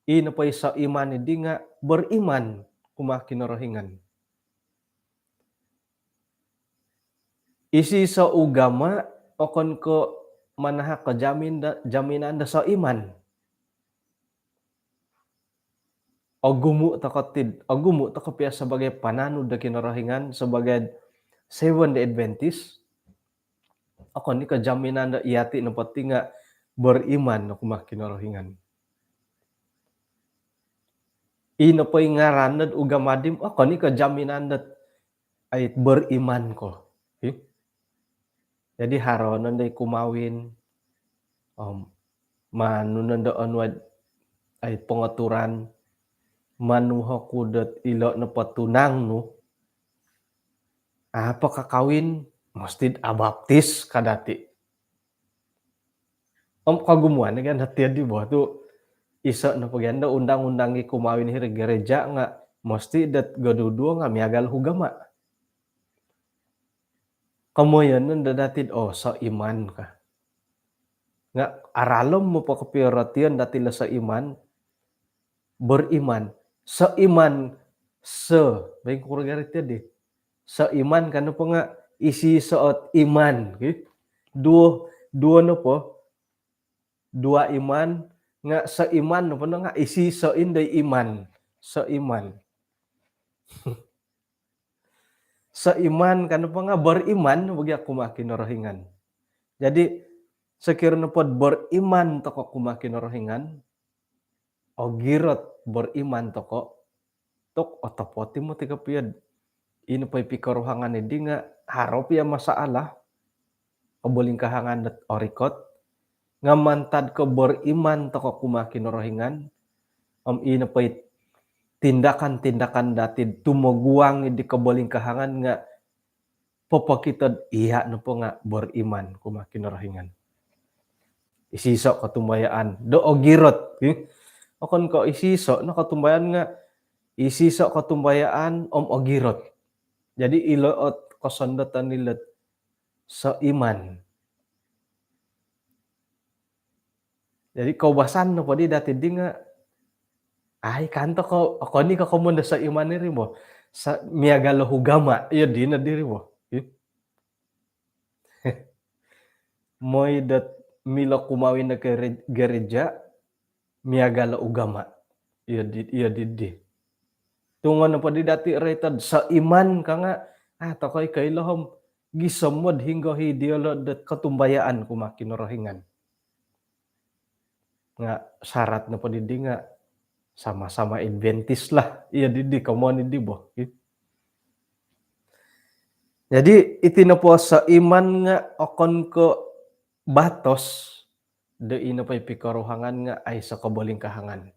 i nopo i soiman iddi nga' beriman kumaa Kinorohingan. Isiso' ugama' okon ko' manahak ko jamin da-, jaminan do soiman. Ogumu' toko' tid, ogumu' toko' pia sabagai pananud do Kinorohingan, sabagai Seventh Day Adventist. Okon i ko' jaminan do iyati' nopo ti nga' beriman no kumaa Kinorohingan. I nopo i ngaran nod ugama' dii, okon i ko' jaminan dot ai beriman ko. Hi? Jadi haro nondo i kumawin, om manu nondo onuai ai pongoturan, manu hoku dot ilo' nopo tunang nu, apo kakawin, mosti'd abaptis ka dati'. Om kogumuan i kan hati di bo tu' iso' nopo gia do undang-undang i kumawin hiri gereja nga' mosti dot goduduo nga' miagal ugama'. Komoyon nondo dati'd, oh, soiman ka. Nga' aralom nopo kopio rotion dati' lo soiman, beriman. Soiman, so, baing kurang garis dia di. Soiman ka nopo nga' isiso' ot iman, ki. Duo, duo nopo, dua iman, nga' soiman nopo no nga' isiso' indo i iman. Soiman. Soiman ka nopo nga' beriman nopo gia kumaa Kinorohingan. Jadi, sokiro nopo'd beriman toko' kumaa Kinorohingan, ogirot beriman toko', tu' otopot i moti kopio'd ino po i pikoruhangan iddi nga' haro pia masalah. kobolingkahangan dot orikot, nga mantad ko beriman toko kumaa Kinorohingan, om ino po i tindakan-tindakan dati tumoguang di kobolingkahangan nga popokito do iya nopo nga beriman kumaa Kinorohingan. Isiso kotumbayaan do ogirot. Okon ko isiso no kotumbayaan nga isiso kotumbayaan om ogirot. Jadi ilo ot kosondoton ilo ot seiman. Jadi koubasan nopo di dati di nga, ai, kanto ko, okon i ko komoyon do seiman iri bo. Sa, miagal o ugama, iyo dino diri bo. Moi dot milo kumawin do gereja, miagal o ugama. Iyo di, iyo di di. Tungon nopo di dati roiton seiman ka nga, ah, tokoi koilo om gisom do hinggo hi diolo dot kotumbayaan kumaa Kinorohingan. Nga syarat nopo di di nga sama-sama Adventist lah. Iyo di di komoyon di bo. Jadi iti nopo seiman nga okon ko batos do ino po i pikoruhangan nga aiso kobolingkahangan.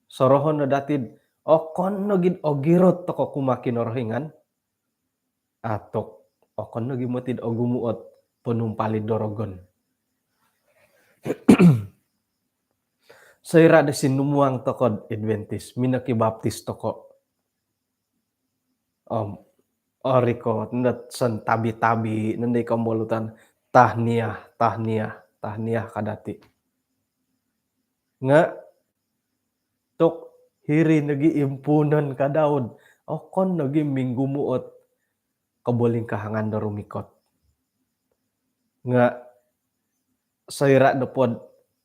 Sorohon no dati do okon nogi do ogirot toko kumaa Kinorohingan, atok okon nogi moti do ogumu ot ponumpalid do rogon. Soira do sinumuang toko do Adventist, minokibaptis toko. Om orikot no dot sontabi-tabi nondo i kombolutan, tahniah, tahniah, tahniah ka dati. Nga tok hiri nogi impuunon ka dau do okon nogi minggumu ot kobolingkahangan do rumikot. Nga soira nopo do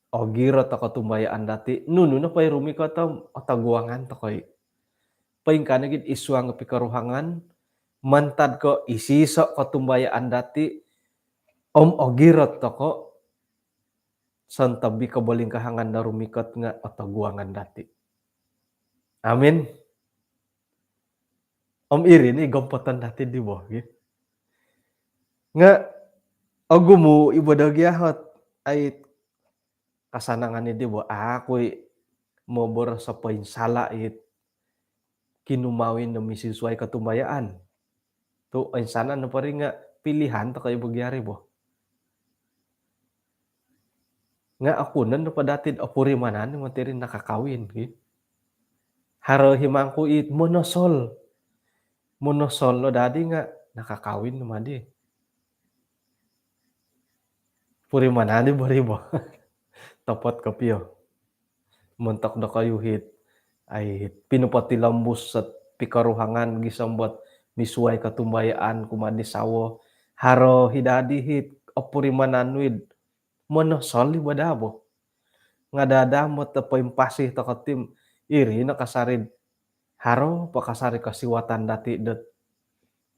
ogirot o kotumbayaan dati, nunu nopo i rumikot om otoguangan toko i. Poingkaa nogi id suang pikoruhangan, mantad ko isiso kotumbayaan dati om ogirot toko, sontob i kobolingkahangan do rumikot nga otoguangan dati. Amin. Om iri no i gompoton dati di bo, gitu. Nga ogumu i bo do gia ot, ai, kasanangan i di bo, aku i moboros o poinsala it kinumawin do misisuai kotumbayaan. Tu oinsanan nopo ri nga pilihan toko i bo gia ri bo. Nga okon nopo dati do opurimanan i moti ri nakakawin, ki. Haro himangku it monosol. Monosol no dadi nga nakakawin no madi. Purimanan i bo ri bo. Topot kopio. Montok dokoyu it, ai, it pinopotilombus ot pikoruhangan gisom dot misuai kotumbayaan kumaa di sawo. Haro hi dadi it opurimanan nu id monosol i bo daa bo. Nga daa moti poimpasi toko ti om iri no kasari do haro po kasari kosiwatan dati dot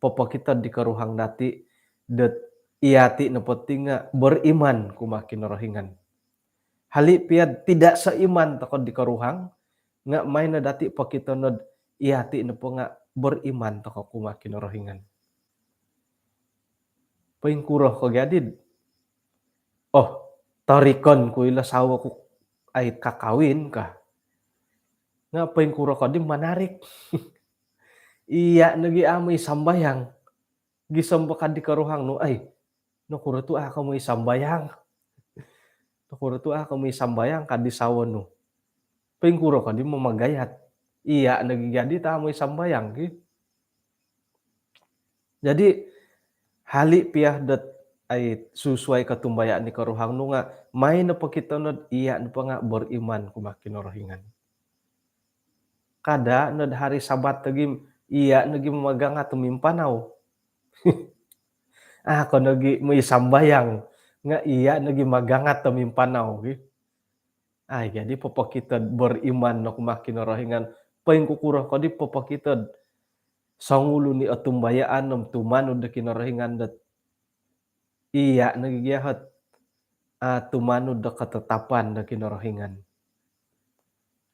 popokito di koruhang dati dot yati nopo ti nga beriman kumaa Kinorohingan. Hali pia do tidak seiman toko di koruhang, nga maai no dati pokito no do yati nopo nga beriman toko kumaa Kinorohingan. Poingkuro ko gia di do, oh, torikon ku ilo sawo ku, ai, kakawin ka. Nga poingkuro ko di manarik. Iya nogi amu i sambayang. Gisom po ka di koruhang nu, ai, nokuro tu au ko moi sambayang? Nokuro tu au ko moi sambayang, ka di sawo nu. Poingkuro ko di mamagayat? Iya nogi gia di tu au moi sambayang, ki. Jadi hali pia dot, ai, susuai kotumbayaan di koruhang nu nga maai no pokito no do iya nopo nga beriman kumaa Kinorohingan. Kada no do hari Sabat nogi, iya nogi magangat o mimpanau. Au ko nogi moi sambayang, nga iya nogi magangat o mimpanau, ki. Ai, jadi popokito do beriman no kumaa Kinorohingan. Poingkukuro ko di popokito do songulun i otumbayaan om tumanud do Kinorohingan dot iya nogi gia ot, ah, tumanud do ketetapan do Kinorohingan.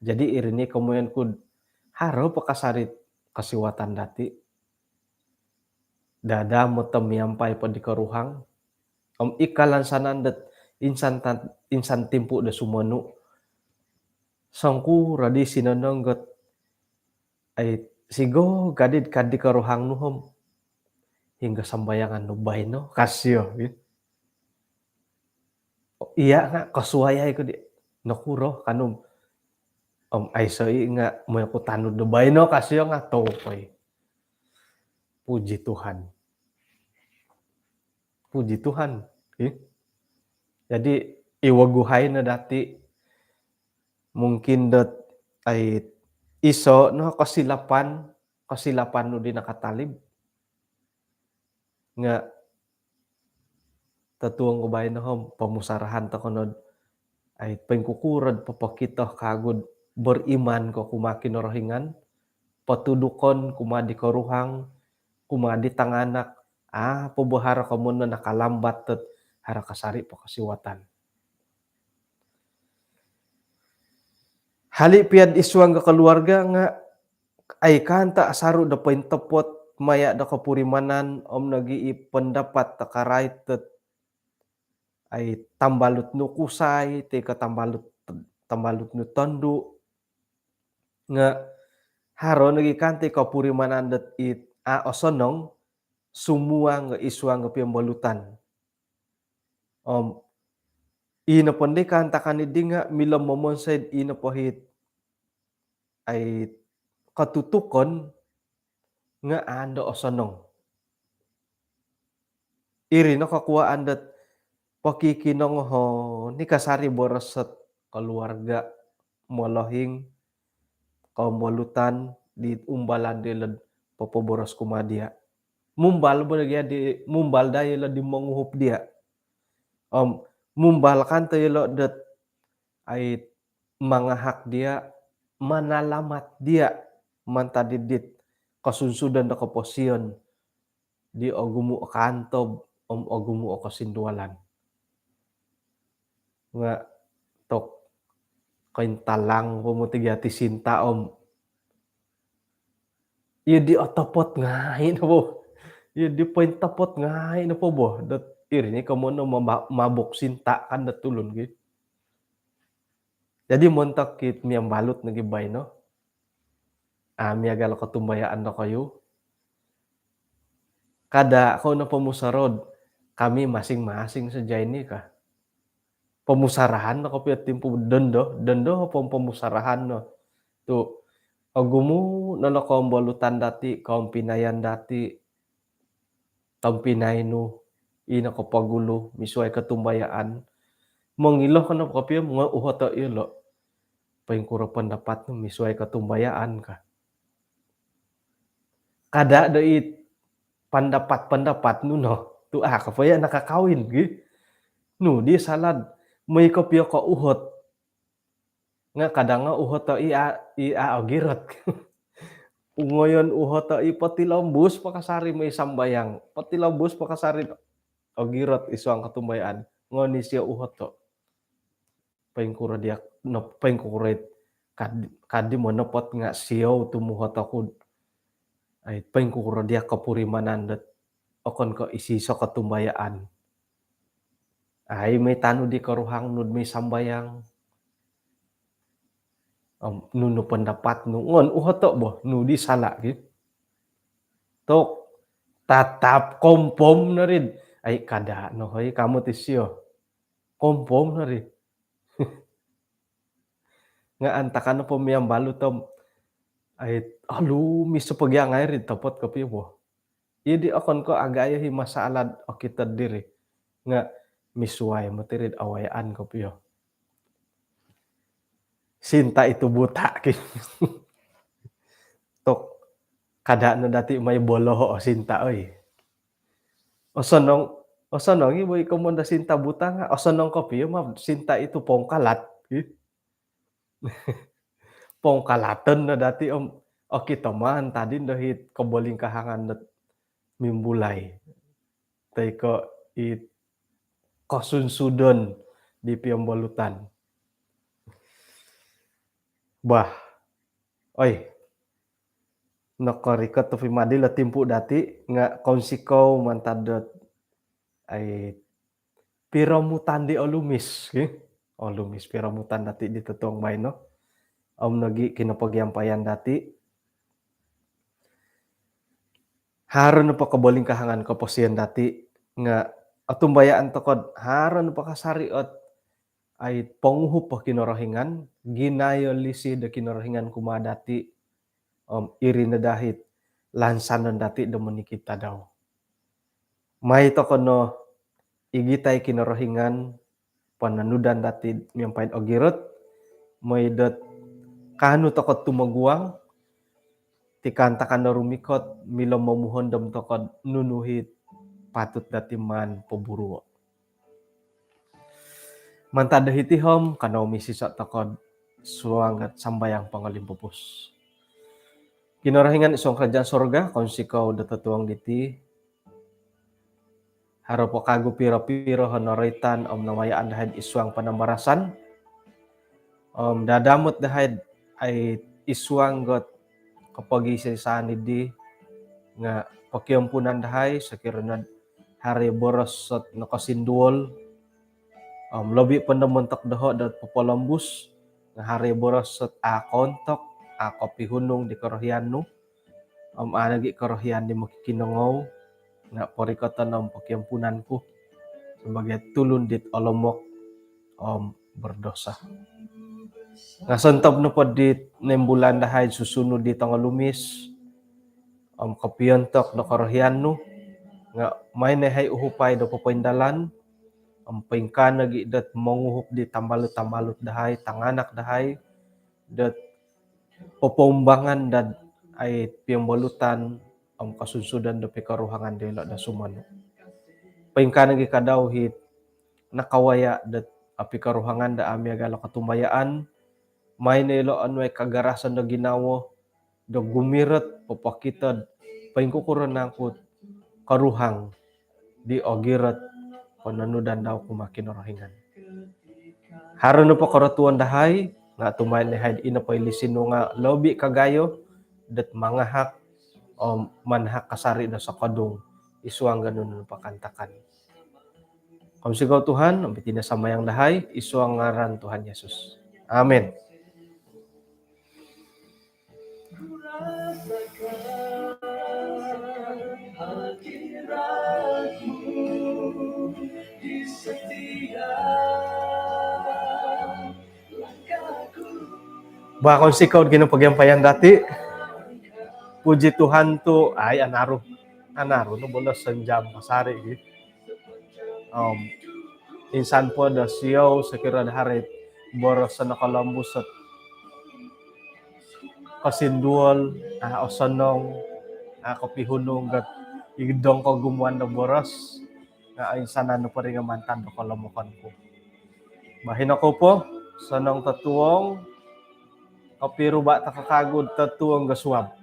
Jadi iri no komoyon ku do haro po kasari kosiwatan dati. Daa moti miampai po di koruhang, Om i kalansanan dot insan tan-, insan timpu do sumonu. Songkuro di sinonong got ai sigo gadid kadi koruhang nu om. Hinggo sambayangan nu baino kasio. Iya nga kosuayai ko di. Nokuro kanu om aiso i nga moyo ku tanud do baino kasio nga topoi. Puji Tuhan. Puji Tuhan. Ih. Jadi iwaguhai no dati mungkin dot ai iso no kosilapan, kosilapan nu di nakatalib. Nga totuong ko baino om pomusarahan toko nod ai poingkukurod popokito kagud beriman ko kumaa Kinorohingan, potudukon kumaa di koruhang, kumaa di tanganak, a poboharo komono nakalambat dot haro kasari po kosiwatan. Hali piad isuang ko keluarga nga ai kaanta asaru do pointopot maya do kopurimanan om nogi i pendapat do karait dot ai tambalut nu kusai toi ko tambalut, tambalut nu tondu nga haro nogi kaanti kopurimanan dot it a osonong sumuang isuang ko piombolutan. Om ino pondi kaantakan idi nga milo momonsoid ino pohit ai katutukon nga ando osonong. Iri no kakuaan dot pokikinongoho ni kasari borosot keluarga molohing kombolutan di umbalan di led popoboros kumaa dia. Mumbal bo lagi di mumbal dai led di monguhup dia. Om mumbal kan to ilo dot ai mangahak dia, manalamat dia mantad didit kosunsudon do koposion di ogumu o kaantob om ogumu o kosindualan. Nga tok kointalang po moti gia ti sinta om iyo di otopot ngai no po. Iyo di pointopot ngai no po bo. Dot iri ni komono mabuk sinta kan dot tulun gi. Jadi montok kit miambalut nogi baino. A miagal kotumbayaan dokoyu. Kada kou no pomusorod kami masing-masing saja ini ka. Pomusarahan no kopio timpu dondo, dondo pom pomusarahan no. Tu ogumu no no kombolutan dati, kompinayan dati, tompinai nu, ino kopogulu misuai kotumbayaan. Mongilo kono kopio mongo uhoto ilo. Poingkuro pendapat nu misuai kotumbayaan ka. Kada do it pendapat-pendapat nu no. Tu a kopio nakakawin gi. Nu di salad moi kopio ko uhot. Nga kadang nga uhoto i a, i a ogirot. Ungoyon uhoto i potilombus pakasari moi sambayang. Potilombus pakasari ogirot isuang kotumbayaan. Ngoni sio uhoto. Poingkuro dia no poingkuro it kad, kadi monopot nga sio tumuhoto ku. Ai poingkuro dia kopurimanan dot okon ko isi so kotumbayaan. Ai moi tanu di koruhang nud moi sambayang. Om nunu pendapat nu ngon uhoto bo nu di sala gi. Tok tatap kompom narid. Ai kada no hoi kamu ti sio. Kompom narid. Nga antakan po miambalut om ai alu miso pogiang air topot kopio bo. Idi okon ko agayo hi masalah okito diri nga misuai moti rid awayaan kopio. Sinta itu buta ki. Tok kada no dati mai boloho o sinta oi. Osonong, osonong i boi komondo sinta buta nga osonong kopio ma sinta itu pongkalat. Pongkalaton no dati om okito maan tadi ndo hit kobolingkahangan dot mimbulai toi ko it kosunsudon di piombolutan. Bah, oi, nokorikot tu pimadi lo timpu dati nga kounsikou mantad dot ai piromutan di olumis, ki. Olumis piromutan dati di totuong baino. Om nogi kinopogiampayan dati. Haro nopo kobolingkahangan koposion dati nga otumbayaan tokou do haro nopo kasari ot ai ponguhup o Kinorohingan, ginayo lisi do Kinorohingan kumaa dati, om iri no dahai lansanon dati do monikid tadau. Mai tokou no igitai Kinorohingan, pononudan dati miampai do ogirot, moi dot kaanu tokou tumoguang, ti kaantakan do rumikot, milo momuhondom tokou nunu it patut dati maan poburuo. Mantad do hiti om, kanou misiso tokou suang dot sambayang pongolimpupus. Kinorohingan id suang kerajaan sorga, kounsikou do totuong diti, haro po kagu piro-piro o noroitan om nawayaan dahai id suang panambarasan. Om dadamot dahai ai id suang dot kopogisisaan diti nga pokiampunan dahai sokiro nopo haro boros ot nokosinduol. Om lobi po do montok doho dot popolombus nga haro boros ot a' koontok, a' kopihunung di korohian nu. Om a' nogi korohian di mokikinongou, nga porikoton om pokiampunan ku sabaagi tulun dit olomok om berdosa. Nga sontob nopo dit nimbulan dahai susunud di tongolumis om kopiontok do korohian nu, nga mai no yahai uhupai do popoindalan, om poingkaa nogi dot monguhup di tambalut-tambalut dahai, tanganak dahai, dot popoumbangan dot ai piombolutan om kosunsudon do pikoruhangan diolo do sumonu. Poingkaa nogi kadau it nakawaya dot pikoruhangan do a' miagal o kotumbayaan, mai no ilo onuai kagarasan do ginawo do gumirot popokito do poingkukuro nangku koruhang di ogirot pononudan dau kumaa Kinorohingan. Haro nopo korotuon dahai, nga tumaid dahai ino po i lisi nu nga lobi kagayo dot mangahak om manahak kasari do sokodung id suang do nunu nopo kaantakan. Kounsikou Tuhan, om iti no sambayang dahai id suang ngaran Tuhan Yesus. Amin. Bah, kounsikou do kinopogiampayan dati. Puji Tuhan tu ai anaru. Anaru no bolos sanjam kasari gi. Om insan po do siou sokiro do haro boros o nokolombus ot kosinduol, a' osonong, a' kopihunung dot id dongkogumuan do boros, nga oinsanan nopo iri nga mantad do kolomokon ku. Baino kou po, sonong totuong, kopiruba tokou kagu do totuong do suab.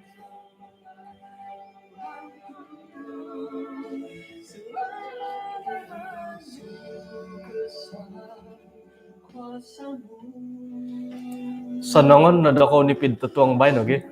Sonongon no dokoyu nipi do totuong baino gi.